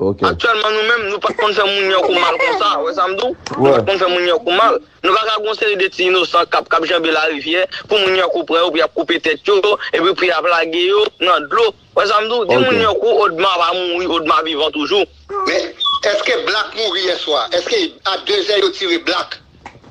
Ok. Aktyèlman, nou menm, nou pa t konn fè moun Yankou mal konsa, wè sa m di w? Nou Wè. Pa t konn fè moun Yankou mal. Nou pa ka gon seri de ti inosan k ap, k ap janbe larivyè, pou moun Yankou pran yo, pou y ap koupe tèt yo, epi pou y ap lage yo nan dlo. Wè sa m di w? Di Ok. Moun Yankou, Odma pa mouri, Odma vivan toujou. Men, èske Black mouri yè swa? Èske a de zè yo tire Black?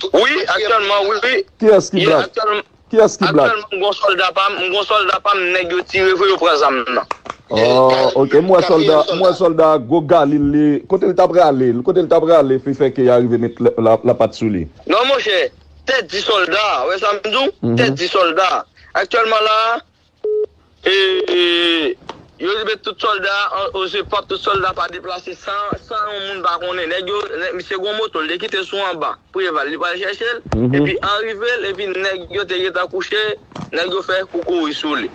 Wi, aktyèlman, wi, wi. Kiyès ki Ye, Black? aktyèlman, Kiyès ki Black? Aktyèlman, m gon sòlda pa m, m gon sòlda pa m, nèg yo tire vre, yo pran zam nan. Oh, ok. M wè sòlda, m wè sòlda gwo galil li. Kote l t ap rale? Kote l t ap rale? Fi fè ke y arive met la, la, lapat sou li. Non, monchè, tèt di sòlda, wè sa m di w? Mhm. Tèt di sòlda. Aktyèlman la, e, e, yo met tout sòlda an, o zepòt, tout sòlda pa deplase san, san yon moun pa konnen. Nèg yo, nèg, misye gon moto, l te kite sou anba. Preval, li pral chèche l, Mhm. epi an rive l, epi nèg yo te gentan kouche, nèg yo fè koukouy sou li.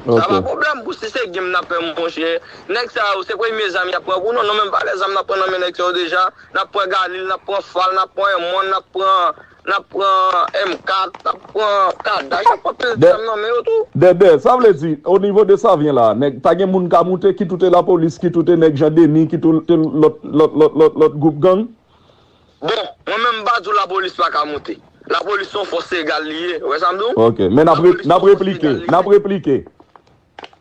Sa pa Ok. pwoblèm pou si se game n ap fè, monchè. Nèg sa yo, se premye zam y ap pran pou nou. Nou menm pa lè zam n ap pran nan men nèg sa yo deja. N ap pran galil, n ap pran fal, n ap pran M one, n ap pran, n ap pran M kat, n ap pran kadaj, n ap pran pil De- zam nan men yo tou. Dèdè, sa vle di, o nivo de Savyen la, nèg, pa gen moun ka moute, kit ou te lapolis, kit ou te nèg Jan Deni, kit ou te lòt, lòt, lòt, lòt, lòt gwoup gang? Bon, mwen menm m pa di w lapolis pa ka moute. Lapolis se yon fòs egal li ye. Ou wè sa m di w? Ok, men n ap re- n ap replike, n ap replike.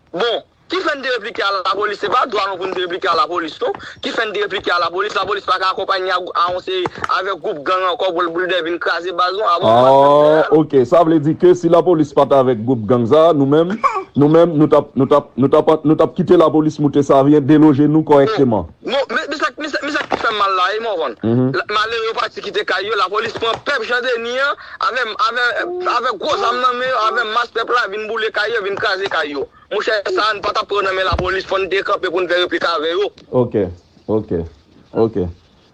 Bon, ki fè n te replike a lapolis? Se pa dwa nou pou n te replike a lapolis, non. Ki fè n te replike a lapolis? Lapolis pa ka akonpanye a, a yon seri avèk gwoup gang ankò pou l, pou l te vin kraze baz nou. A bon, Ah, ok, sa vle di ke si lapolis pa t avèk gwoup gang sa, nou menm, nou menm, nou t ap, nou t ap, nou t ap, nou t ap kite lapolis moute Savyen, deloje nou kòrèkteman. Non, men, men sa, men sa, men sa ki fè m mal la, e Mòvann. Mhm. La- Malere yo pati kite kay yo, lapolis pran pèp Jan Deni an, avè, avè, avè gwo zam nan men yo, avè mas pèp la, vin boule kay yo, vin kraze kay yo. Monchè, sa a, n pa t ap pran nan men lapolis, fò n te kanpe pou n fè replik avè yo. Ok, ok, ok.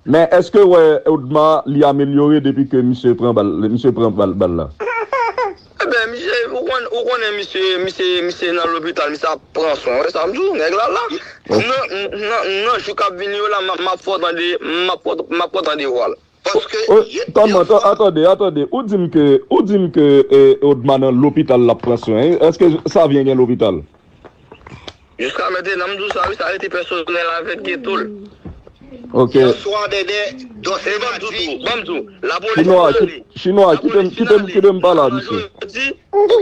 Men èske w wè Odma li amelyore depi ke misye pran bal, misye pran bal, bal la? Ebyen, misye, ou konn, ou konnen misye, misye, misye nan lopital, misye ap pran swen, wè sa m di w, nèg la la. Nan, nan, nan jou k ap vini yo la, m ap, m ap fè w tande, m ap fè w, m ap fè w tande vwa l. Paske Oh, tann mwen, tan- atande, atande. Ou di m ke, ou di m ke eh, Odma nan lopital l ap pran swen. Èske Savyen gen lopital? Jiska mentnan, m di w sa, wi, sa rete pèsonèl avèk Geto l. Ok. Bonswa, Dèdè. Dòs E ban m di w tou, ban m di w, lapolis fin ale. Chinwa, kite m, kite m, kite m pale a misye.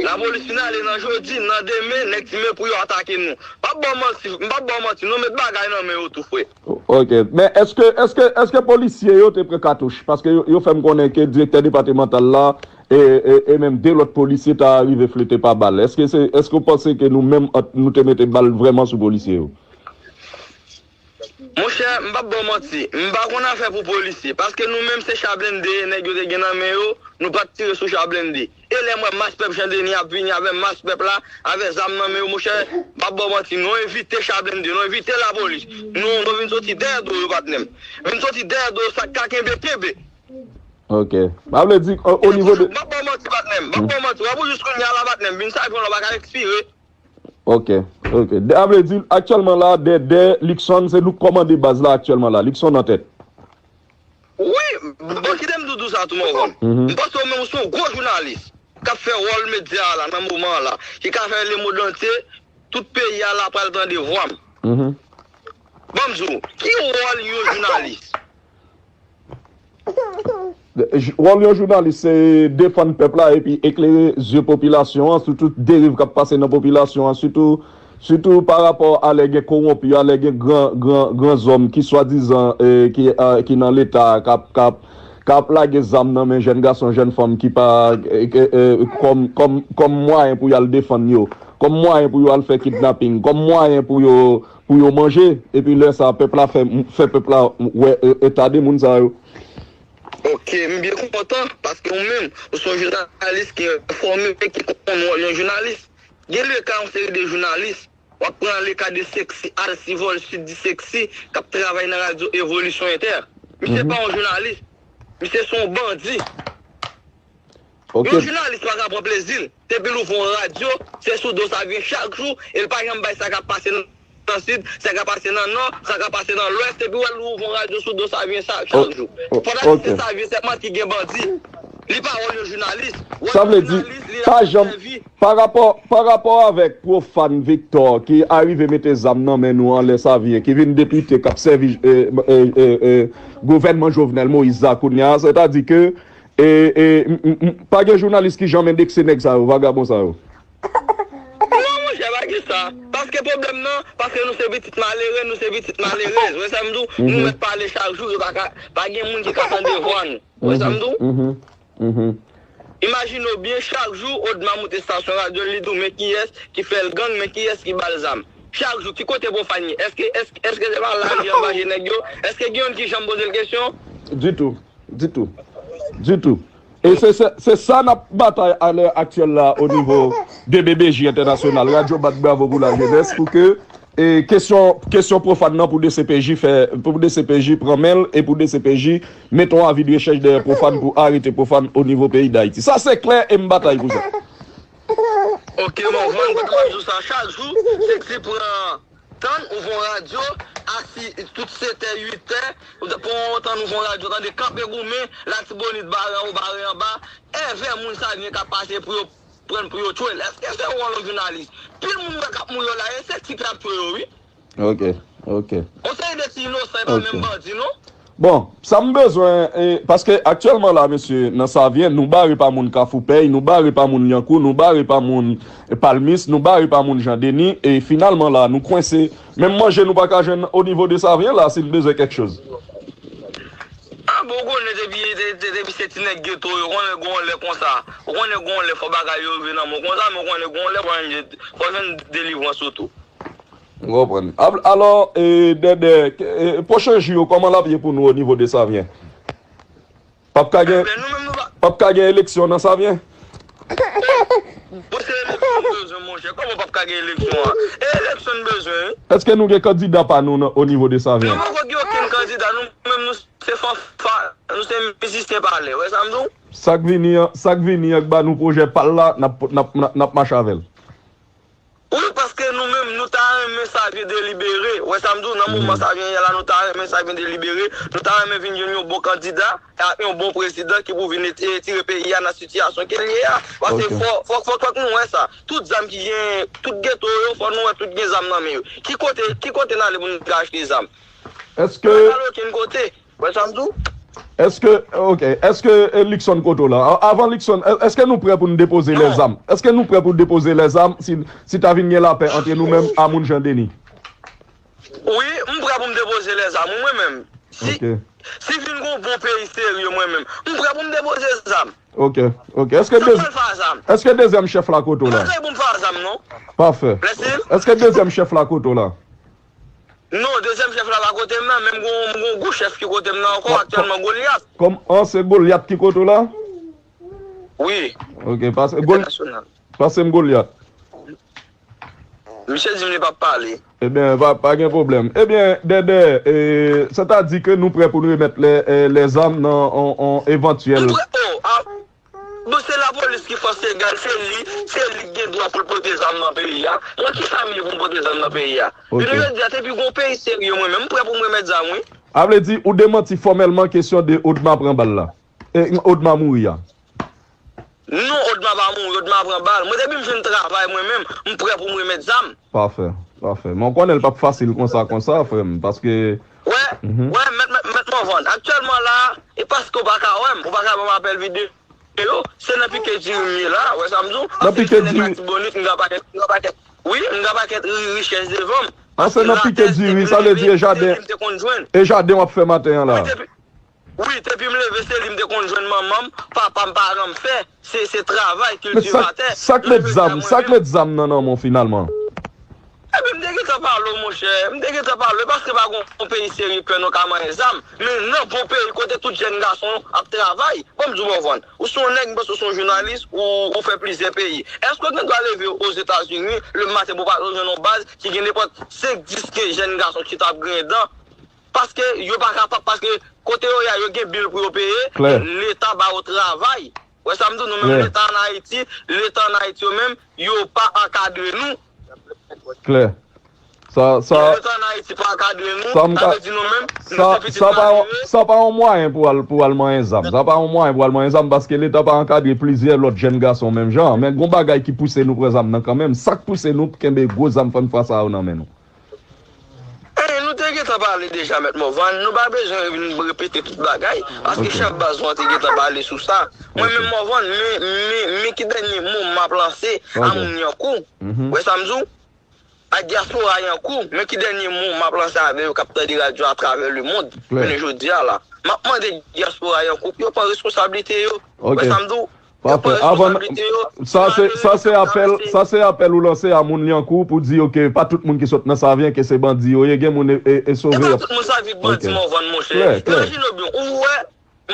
Lapolis fin ale nan jodi, nan demen, nèg ti men pou yo atake nou. M p ap ba w manti, m p ap ba w manti, non, met bagay nan men yo tou, frè. Ok, men èske, èske, èske polisye yo te pran katouch? Paske yo, yo fè m konnen ke direktè depatmantal la e, e, e menm de lòt polisye ta rive flete pa bal. Èske se, èske w panse ke nou menm ant nou te mete bal vrèman sou polisye yo? Monchè, m p ap ba w manti, m pa konn afè pou polisye, paske nou menm se cha blende nèg yo te gen nan men yo, nou pa t tire sou cha blende. E lè m wè mas pèp Jan Deni ap vini avè mas pèp la, avè zam nan men yo, monchè, m p ap ba w manti, nou evite cha blende, nou evite lapolis. Nou, nou vin soti dèyè do yo, patnè m. Vin soti dèyè do yo, sa k ka kenbe, kenbe. Ok. Sa vle di, o, o nivo de. M p ap ba w manti, patnè m, m p ap ba w manti. W ap jis kounye a la, patnè m, vin sa epi w pa ka ekspire. Ok, ok. Sa vle di, aktyèlman la, Dèdè, Luckson, se nou k kòmande baz la aktyèlman la. Luckson nan tèt. Wi, bon, kite m di w sa tou, Morvan. M panse w menm ou se yon gwo jounalis k ap fè wòl medya a la nan moman an la, ki ka fè lemond antye, tout peyi a la pral tande vwa m. Ban m di w, ki wòl yon jounalis? Wòl yon jounalis se defann pèp la epi eklere zye popilasyon an sou tout deriv k ap pase nan popilasyon an, sitou sitou pa rapò a lè gen kowonpi, a lè gen gran, gran, gran zòm ki swadizan e, ki, a, ki nan Leta k ap, k ap, k ap lage zam nan men jèn gason, jèn fanm ki pa e, e, e, kòm, kòm, kòm mwayen pou y al defann yo, kòm mwayen pou yo al fè kidnaping, kòm mwayen pou yo, pou yo manje. Epi lè sa, pèp la fè, fè pèp la wè e, eta de moun sa yo. Ok, m byen kontan, paske ou menm, ou se yon jounalis ki enfòme, ki konn wòl yon jounalis. Gen le ka yon seri de jounalis, w ap pran le ka de Sexy, Alcivol, Sud di Sexy, k ap travay nan radyo Evolisyon Entè. Misye pa yon jounalis, misye se yon bandi. Yon jounalis pa ka pran plezi l. Depi l ouvri yon radyo, se sou do Savyen chak jou, e l pa janm bay sa k ap pase nan Sid, sa k ap pase nan Nò, sa k ap pase nan Lwès, epi w al ouvri yon radyo sou do Savyen sa chak jou. Pandan se Savyen sèlman ki gen bandi. Li pa wòl yon jounalis. Sa vle di, pa janm, pa rapò, pa rapò avèk pwofàn Victor ki arive mete zam nan men nou anlè Savyen, ki vin depite, k ap sèvi e, e, e, e, gouvènman Jovenel Moïse la kounye a, sètadi ke E, e, m, m, m, pa gen jounalis ki janm endekse nèg sa yo, vagabon sa yo. Non, monchè, pa gen sa. Paske pwoblèm nan, paske nou se pitit malere, nou se pitit malerez. Wè sa m di w, nou mèt pale chak jou, yo pa ka, pa gen moun ki ka tande vwa nou. Wè sa m di w? Imajine w byen, chak jou, Odma moute estasyon radyo l, li di w, men kiyès ki fè l gang, men kiyès ki ba l zam. Chak jou, ki kote pwofàn ye? Èske, èske, èske se pa lajan anba je nèg yo? Èske gen youn ki janm poze l kesyon? Ditou. Ditou. Ditou. E se, se, se sa n ap batay alè aktyèl la o nivo de B B J entènasyonal. Radyo bat bravo pou lajenès pou ke e, kesyon, kesyon pwofàn nan pou D C P J fè, pou D C P J pran men l e pou D C P J mete yon avi de rechèch dèyè pwofàn pou arete pwofàn o nivo peyi Dayiti. Sa se klè e m batay pou sa. Ok, Morvan, mwen di w sa chak jou, Sexy pran Tann ouvri yon radyo, asi tout setè, uitè, ou te pran yon tann ouvri yon radyo, tande kanpe goumen, Latibonit bare anwo, bare anba, èvè moun Savyen k ap pase pou yo pran l pou yo tchwe l. Èske se wòl yon jounalis? Pil moun wè k ap mouri yo la, e se ti k ap tchwe yo, wi. Ok, ok. Yon seri de ti inosan, e pa menm bandi, non. Bon, sa m bezwen, e, paske aktyèlman la, mesye, nan Savyen, nou bare pa moun Kafou Pèy, nou bare pa moun Lyankou, nou bare pa moun Palmis, nou bare pa moun Jan Deni, e finalman la, nou kwense. Menm manje nou pa ka jwenn o nivo de Savyen la, si n bezwen kèk choz. A bon, ou konnen depi, de, de, depi se ti nèg geto yo, konnen gon lè konsa. Ou konnen gon lè fò bagay yo rive nan men w konsa, men ou konnen gon lè fò jwenn, fò jwenn delivrans ou tou. M konprann. Alò, e, Dèdè, e, pwochen jou yo, kòman l ap ye pou nou o nivo de Savyen? P ap ka gen, p ap ka gen eleksyon nan Savyen? Bon, se eleksyon n bezwen, monchè. Kòman p ap ka gen eleksyon an? E eleksyon n bezwen, wi. Èske nou gen kandida pa nou nan, o nivo de Savyen? Nou poko gen okenn kandida. Nou menm, nou se fanfa, nou se mizisyen palè. Wè sa m di w? Sa k vini an, sa k vini an k ba nou pwojè pa l la, n ap, n ap, n ap, n ap mache avè l. Wi, paske nou menm, nou ta renmen Savyen delibere. Ou wè sa m di w, nan moman Savyen ye la, nou ta renmen Savyen delibere. Nou ta renmen vin jwenn yon bon kandida ak yon bon prezidan ki pou vin retire peyi a nan sitiyasyon ke l ye a. Paske fòk, fòk, fòk, fòk nou wè sa. Tout zam ki gen, tout geto yo, fòk nou wè tout gen zam nan men yo. Ki kote, ki kote n ale pou n ka achte zam? Èske Nou pa al okenn kote. Wè sa m di w? Èske, ok, èske eh, Luckson kote w la? A- Avan Luckson, è- èske nou prè pou n depoze lèzam? Èske nou prè pou depoze lèzam si, si ta vin gen lapè antre nou menm a moun Jan Deni? Wi, m prè pou m depoze lèzam, wi, mwen menm. Si, Ok. si vin gon bon peyi serye, mwen menm, m prè pou m depoze zam. Ok, ok. Èske Sa m dez- pral fè a zam? Èske dezyèm chèf la kote w la? Sa pou m fè a zam, non? Pafè. Blèsil? Èske dezyèm chèf la kote w la? Non, dezyèm chèf la pa kote m nan, men m gon, m gon gwo chèf ki kote m nan ankò aktyèlman, Golyat. Kòm an se Golyat ki kote w la? Wi. Ok, pase Gol- Entènasyonal. Pase m Golyat. Misye di m li p ap pale. Ebyen, pa, pa gen pwoblèm. Ebyen, Dèdè, e, sètadi ke nou prè pou n remèt lè, e, lèzam nan on, on evantyèl. M prè, oh, ah, Bon, se lapolis ki fòs legal, se li, se li ki gen dwa pou l pote zam nan peyi a. Mwen ki sa m ye pou m pote zam nan peyi a? Ok. Jounen jodi a, depi gon peyi serye, mwen menm, m prè pou m remèt zam, wi. A vle di, ou demanti fòmèlman kesyon de Odma pran bal la. E, Odma mouri a. Non, Odma pa mouri, Odma pran bal. Mwen, depi m jwenn travay, mwen menm, m prè pou m remèt zam. Pafè, pafè. Men w konnen l p ap fasil konsa, konsa, frè m, paske Wè, Mhm. wè, mèt, mèt, mèt Mòvann. Aktyèlman la, e paske w pa ka wè m, ou pa ka ban m apèl videyo, se nan pike diri m ye la, wè sa m di w? Nan pike diri. Latibonit, m gen pakèt, m gen pakèt, wi, m gen pakèt ri-, richès devan m. An se nan pike diri, sa vle di e jaden, m te konn jwenn. E jaden w ap fè maten an la. Wi, depi, wi, depi m leve, se li m te konn jwenn manman m, papa m, paran m fè. Se, se travay kiltivatè. Men sa k met zam, sa k met zam nan nan men w finalman? Epi m te gentan pale w, monchè. M te gentan pale w, paske pa gon peyi serye ke nou ka manyen zam. Men nan bon peyi kote tout jèn gason ap travay. Bon, m di w, Mòvann, ou se yon nèg, m panse ou se yon jounalis, ou, ou fè plizyè peyi. Èske w gen dwa leve Ozetazini, lè maten pou w pa jwenn yon baz ki gen nenpòt senk, dis, kenz jèn gason ki t ap griyen dan? Paske yo pa kapab, paske kote yo ye a, yo gen bil pou yo peye, Klè. Leta ba yo travay. Wè sa m di w, nou menm Klè. Leta ann Ayiti, Leta ann Ayiti yo menm, yo pa ankadre nou. Klè. Sa, sa, Leta ann Ayiti pa ankadre nou, sa m sa ka, vle di nou menm, nou sa, se pitit sa pa yon, malere. Sa pa yon mwayen pou al, pou al manyen zam. Sa pa yon mwayen pou al manyen zam paske Leta pa ankadre plizyè lòt jèn gason menm jan. Men gon bagay ki pouse nou pran zam nan kanmenm. Sa k pouse nou kenbe gwo zam fann fwa sa yo nan men nou? Eh, nou te gentan pale deja, Mèt Mòvann. Nou pa bezwen vin repete tout bagay, paske Ok. chèf baz nou an te gentan pale sou sa. Mwen Ok. menm, Mòvann, men, men, men ki dènye mo m ap lanse a Ok. moun Yankou. Mhm. Wè sa m di w? A dyaspora Yankou, men ki dènye mo m ap lanse avè yo k ap tande radyo atravè lemonn. Klè. Jounen jodi a la. M ap mande dyaspora Yankou pou yo pran responsablite yo. Ok. Wè sa m di w? Pafè. Avan, sa se, sa se apèl, sa se apèl ou lanse a moun Lyankou pou di, ok, pa tout moun ki sot nan Savyen ke se bandi yo ye, gen moun e, e, e sove. E pa tout moun Savyen k bandi, Mòvann, monchè. Klè, klè. Imajine w byen, ou wè,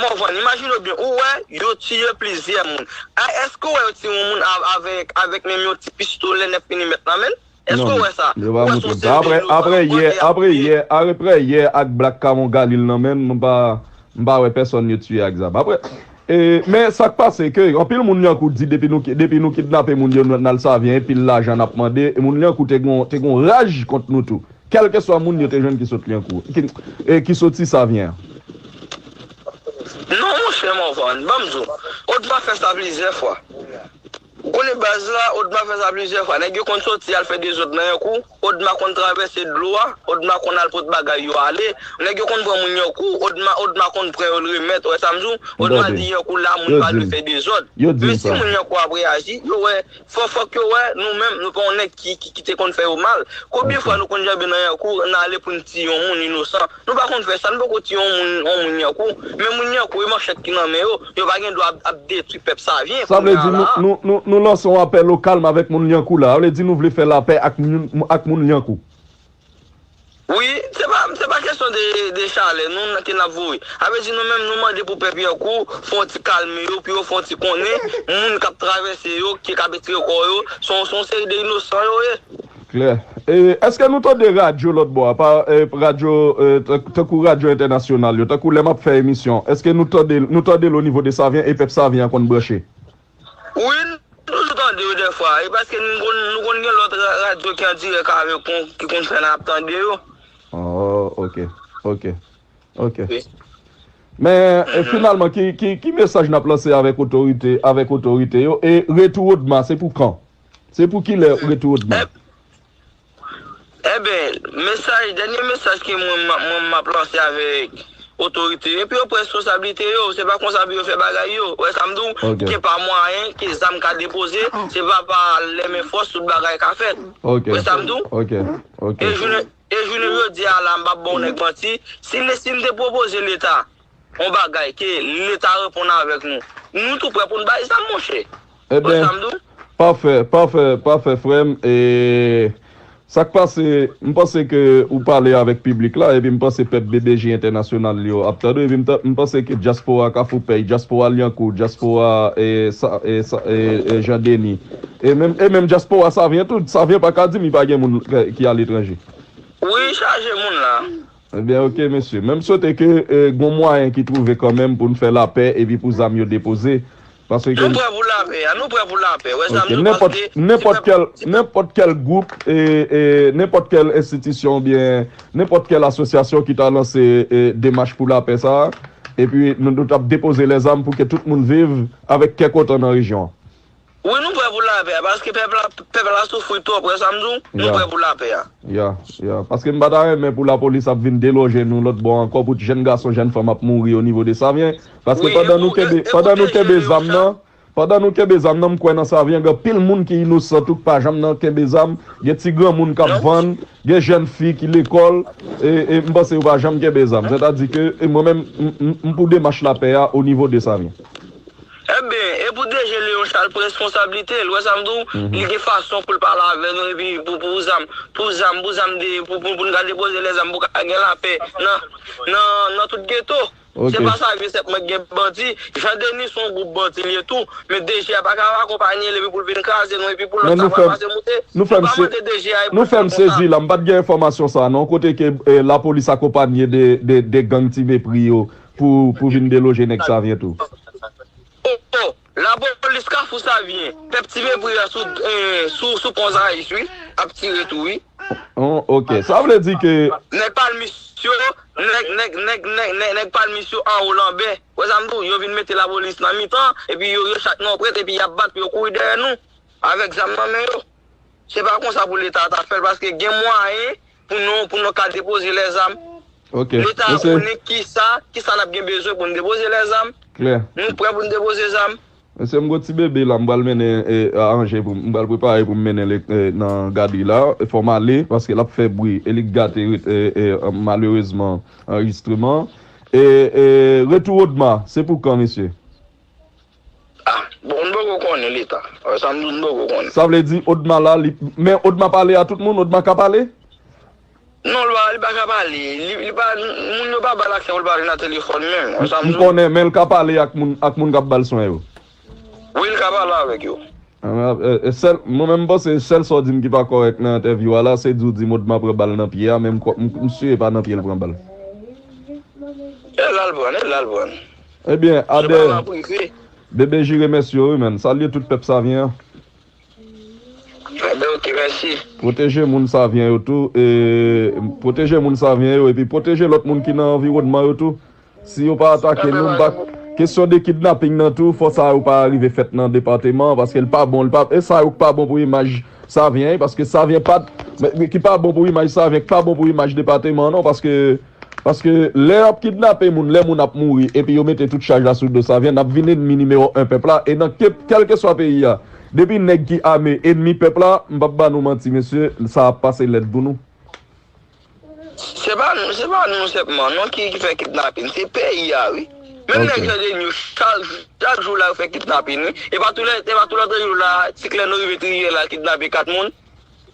Mòvann, imajine w byen, ou wè, yo tiye plizyè moun. A, èske w wè yo tiye yon moun av-, avèk, avèk menm yon ti pistolè nèf milimèt nan men l? Èske w wè sa? Ou wè se yon seri de yo, apre yè, apre yè, apre yè, ak Black Camon Galil nan men l, m pa, m pa wè pèsonn yo tiye ak zam. Apre, e, men sa k pase, ke anpil moun Lyankou di depi nou, depi nou kidnape moun yo, nou, n al Savyen, e pil lajan n ap mande, e moun Lyankou te gon, te gon raj kont nou tou. Kèlkeswa moun yo te jwenn ki sot Lyankou, ki, e, ki soti Savyen an. Non, monchè Mòvann, ban m di w, Odma fè sa plizyè fwa. Ou konnen baz la, Odma fè sa plizyè fwa. Nèg yo konn soti al fè dezòd nan Lyankou, Odma konn travèse dlo a, Odma konn al pot bagay yo ale. Nèg yo konn pran moun Lyankou, Odma, Odma konn pran yo l remèt, ou wè sa m di w? Odma di Lyankou la, moun pa dwe fè dezòd. Men si moun Lyankou ap reyaji, yo wè, fò, fòk yo wè, nou menm, nou pa yon nèg ki, ki, ki te konn fè yo mal. Konbyen fwa nou konn janbe nan Lyankou, n ale pou n tiye yon moun inosan? Nou pa konn fè sa, nou poko tiye yon moun, yon moun Lyankou. Men moun Lyankou, e manchèt ki nan men yo, yo pa gen dwa ap, ap detwi pèp Savyen. Sa vle di nou, nou, nou, nou lanse yon apèl o kalm avèk moun Lyankou la. Sa vle di nou vle fè lapè ak moun, ak moun Lyankou. Wi, se pa, se pa kesyon de, de chalè, non, ke n ap voye. Sa vle di nou menm, nou mande pou pèp Lyankou fè yon ti kalme yo, pou yo fè yon ti konnen, moun k ap travèse yo, ki k ap retire kò yo, se yon, se yon seri de inosan yo ye. Klè. E, èske nou tande radyo lòt bò a, pa, e, radyo, e, tan-, tankou radyo entènasyonal yo, tankou lè m ap fè emisyon, èske nou tande, nou tande l o nivo de Savyen e pèp Savyen an konn branche? Wi, nou toujou tande yo dè fwa. E paske nou konn, nou konn gen lòt ra- radyo ki an dirèk avèk nou, ki konn fè n ap tande yo. Oh, ok, ok, ok. Wi. Men, e, finalman, ki, ki, ki mesaj n ap lanse avèk otorite, avèk otorite yo? E retou Odma, se pou kan? Se pou kilè retou Odma? Eben, mesaj, dènye mesaj ke mwen, m- mwen, m ap lanse avèk otorite yo, pou yo pran responsablite yo, se pa konsa pou yo fè bagay yo. Ou wè sa m di w? Ok. Ke pa mwayen ke zam ka depoze, se pa pa lè men fòs tout bagay ka fèt. Ok. Ou wè sa m di w? Ok, ok. E jounen, e jounen jodi a la, m p ap ba w nèg manti, si, si m te pwopoze Leta yon bagay ke Leta reponn avèk nou, nou tou prè pou n bay zam, monchè. Ou wè sa m di w? Pafè, pafè, pafè, frè m. E sa k pase, m panse ke ou pale avèk piblik la, epi m panse pèp B B J entènasyonal yo ap tande w, epi m ta- m panse ke dyaspora Kafou Pèy, dyaspora Lyankou, dyaspora, e, sa- e, sa- e, e, Jan Deni, e menm, e menm dyaspora Savyen tou, Savyen pa ka di m li pa gen moun ki, ki aletranje. Wi, chaje moun la. Ebyen, ok, mesye. Men m swete ke, e, gon mwayen ki twouve kanmenm pou n fè lapè epi pou zam yo depoze. Paske Nou prè pou lapè a, nou prè pou lapè. Wè sa m di w, nenpòt, paske nenpòt kèl, nenpòt kèl gwoup, e, e, nenpòt kèl enstitisyon oubyen nenpòt kèl asosyasyon ki ta lanse, e, demach pou lapè sa a, epi nou, nou t ap depoze lèzam pou ke tout moun viv avèk kè kontan nan rejyon an. Wi, nou prè pou lapè a, paske pèp la, pèp la soufri twòp, wè sa m di w, nou prè pou lapè a. Ya, ya. Paske m pa ta renmen pou lapolis ap vin deloje nou lòt bò ankò, pou jèn gason, jèn fanm ap mouri o nivo de Savyen. Paske pandan nou kenbe, pandan nou kenbe zam nan, pandan nou kenbe zam nan, m kwè nan Savyen, gen anpil moun ki inosan tou, ki pa janm nan kenbe zam, gen ti granmoun k ap vann, gen jèn fi ki lekòl, e, e m panse yo pa janm kenbe zam. Sètadi ke, e mwen menm, m, m, m pou demach lapè a o nivo de Savyen. Ebyen, e pou D G Léon Charles pran responsablite l, wè sa m di w, li gen fason pou l pale avè nou, epi pou, pou zam, pou zam, pou zam de, pou, pou, pou n ka depoze lèzam, pou ka gen lapè nan, nan, nan tout geto. Se pa Savyen sèlman ki gen bandi, Jan Deni se yon gwoup bandi li ye tou, men D G a pa ka akonpanye l epi pou l vin kraze nou, epi pou lòt sa pral pase moute. Nou pa mande D G a, nou fè m sezi la, m pa t gen enfòmasyon sa a non, kote ke, e, lapolis akonpanye de, de, de gang Ti Mepri yo pou, pou vin deloje nèg Savyen tou. Oh, oh, lapolis Kafou Savyen, pèp Ti Mepri a sou, eh, sou, sou pon Zayis, wi, ap tire tou, wi. Oh, ok. Sa vle di ke nèg palmis yo, nèg, nèg, nèg, nèg, nèg, nèg palmis yo anwo Lanbè. Wè sa m di w, yo vin mete lapolis nan mitan, epi yo, yo chak nan yon prèt, epi y ap bat pou yo kouri dèyè nou, avèk zam nan men yo. Se pa konsa pou Leta ta fè l, paske gen mwayen pou nou, pou nou ka depoze lèzam. Ok. Leta konnen kisa, kisa n ap gen bezwen pou n depoze lèzam. Klè. Nou prè pou n depoze zam. Mesye, m gon ti bebe la, m pral mennen, e, anje pou m, m pral prepare pou m mennen l, e, nan gadri la. E fò m ale, paske l ap fè bri, e li k gate, e, e, malerezman, anrejistreman. E, e, retou Odma, se pou kan, mesye? Ah, bon, m poko konnen Leta. Sa m di w, m poko konnen. Sa vle di Odma la, li, men Odma pale a tout moun, Odma ka pale? Non, li pa, li pa ka pale. Li, li pa, moun yo pa ba l aksè pou l pale nan telefòn menm. Sa m di w. M konnen, men l ka pale ak moun, ak moun k ap ba l swen yo. Wi, li ka pale avèk yo. Ah, e, e, sèl, mwen menm m panse sèl sa w di m ki pa kòrèk nan entèvyou a la, se di w di m Odma pran bal nan pye a, men m, m, m si e pa nan pye l pran bal. E la l pran, e la l pran. Ebyen, Adè, B B J remèsye w, wi, menn. Salye tout pèp Savyen an. Ebyen, ok, mèsi. Pwoteje moun Savyen yo tou, e, pwoteje moun Savyen yo, epi pwoteje lòt moun ki nan anviwònman yo tou. Si yo pa atake nou, m pa, kesyon de kidnaping nan tou, fò sa yo pa rive fèt nan depatman an, paske l pa bon, l pa, e sa yo k pa bon pou imaj Savyen, paske Savyen pa t, men, ki pa bon pou imaj Savyen, ki pa bon pou imaj depatman an non, paske Paske lè y ap kidnape moun, lè moun ap mouri, epi yo mete tout chaj la sou do Savyen, n ap vin enmi nimewo en pèp la, e nan ke, kèlkeswa peyi a. Depi nèg ki ame enmi pèp la, m p ap ba nou manti, mesye, sa ap pase lèd pou nou. Se pa nou, se pa nou sèlman, non, ki, ki fè kidnapin, se peyi a, wi. Menm nèg Jan Deni yo, chak, chak jou la, yo fè kidnapin, wi. E pa tou lè, e pa tou lòt jou la, ti klè nou rive Triyèl la, kidnape kat moun.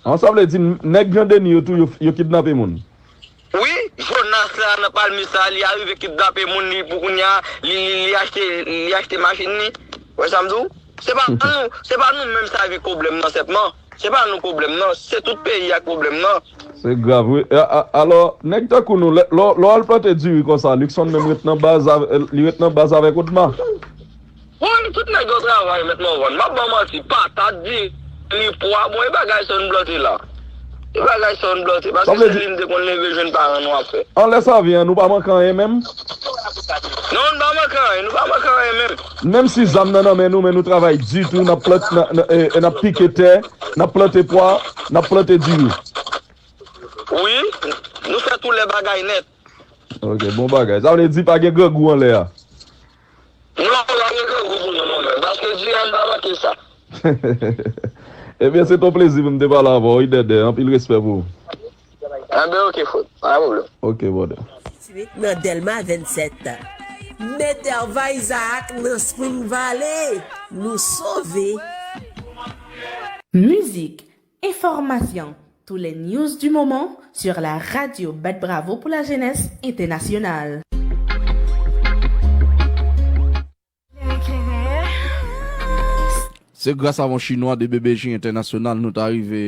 An, sa vle di, nèg Jan Deni yo tou, yo, yo kidnape moun? Wi, Jonas la nan Palmis la, li arive kidnape moun, li pou kounye a, li, li, li achte, li achte machin li. Wè sa m di w? Se pa nou, se pa nou menm sa vin pwoblèm nan sèlman. Se pa nou pwoblèm nan, se tout peyi a k pwoblèm nan. Se grav, wi. A, a, alò, nèg tankou nou, lè, lè, lè w al plante diri konsa, Luckson menm ret nan baz avè, li ret nan baz avèk Odma? Bon, tout nèg yo travay, mèt Mòvann. M ap ba w manti, patat, diri, li pwa, bon, e bagay sa nou plante la. E bagay sa nou plante, paske se li nou te konn leve jwenn paran nou ap fè. Anlè sa vyen, nou pa manke anyen menm? Non, nou pa manke anyen, nou pa manke anyen menm. Menm si zam nan nan men nou, men nou travay di tou, n ap plant, n ap pike tè, n ap plante pwa, n ap plante diri. Wi, nou fè tou lè bagay nèt. Ok, bon bagay. Sa vle di pa gen grangou anlè a? Non, pa gen grangou pou nou, non, men. Paske di a, n pa manke sa. Ebyen, se ton plezi pou m te pale avè w, wi, Dèdè. Anpil respè pou ou. Enben, ok, frè. Pa gen pwoblèm. Ok, brother. Sitye nan Dèlma vennsèt. Meterva Isaac nan Spring Valley. Nou sove. Mizik, enfòmasyon, tous les news du moment sur la radio Bat Bravo pour la jeunesse internationale. Se gras a yon Chinwa de B B J International nou ta rive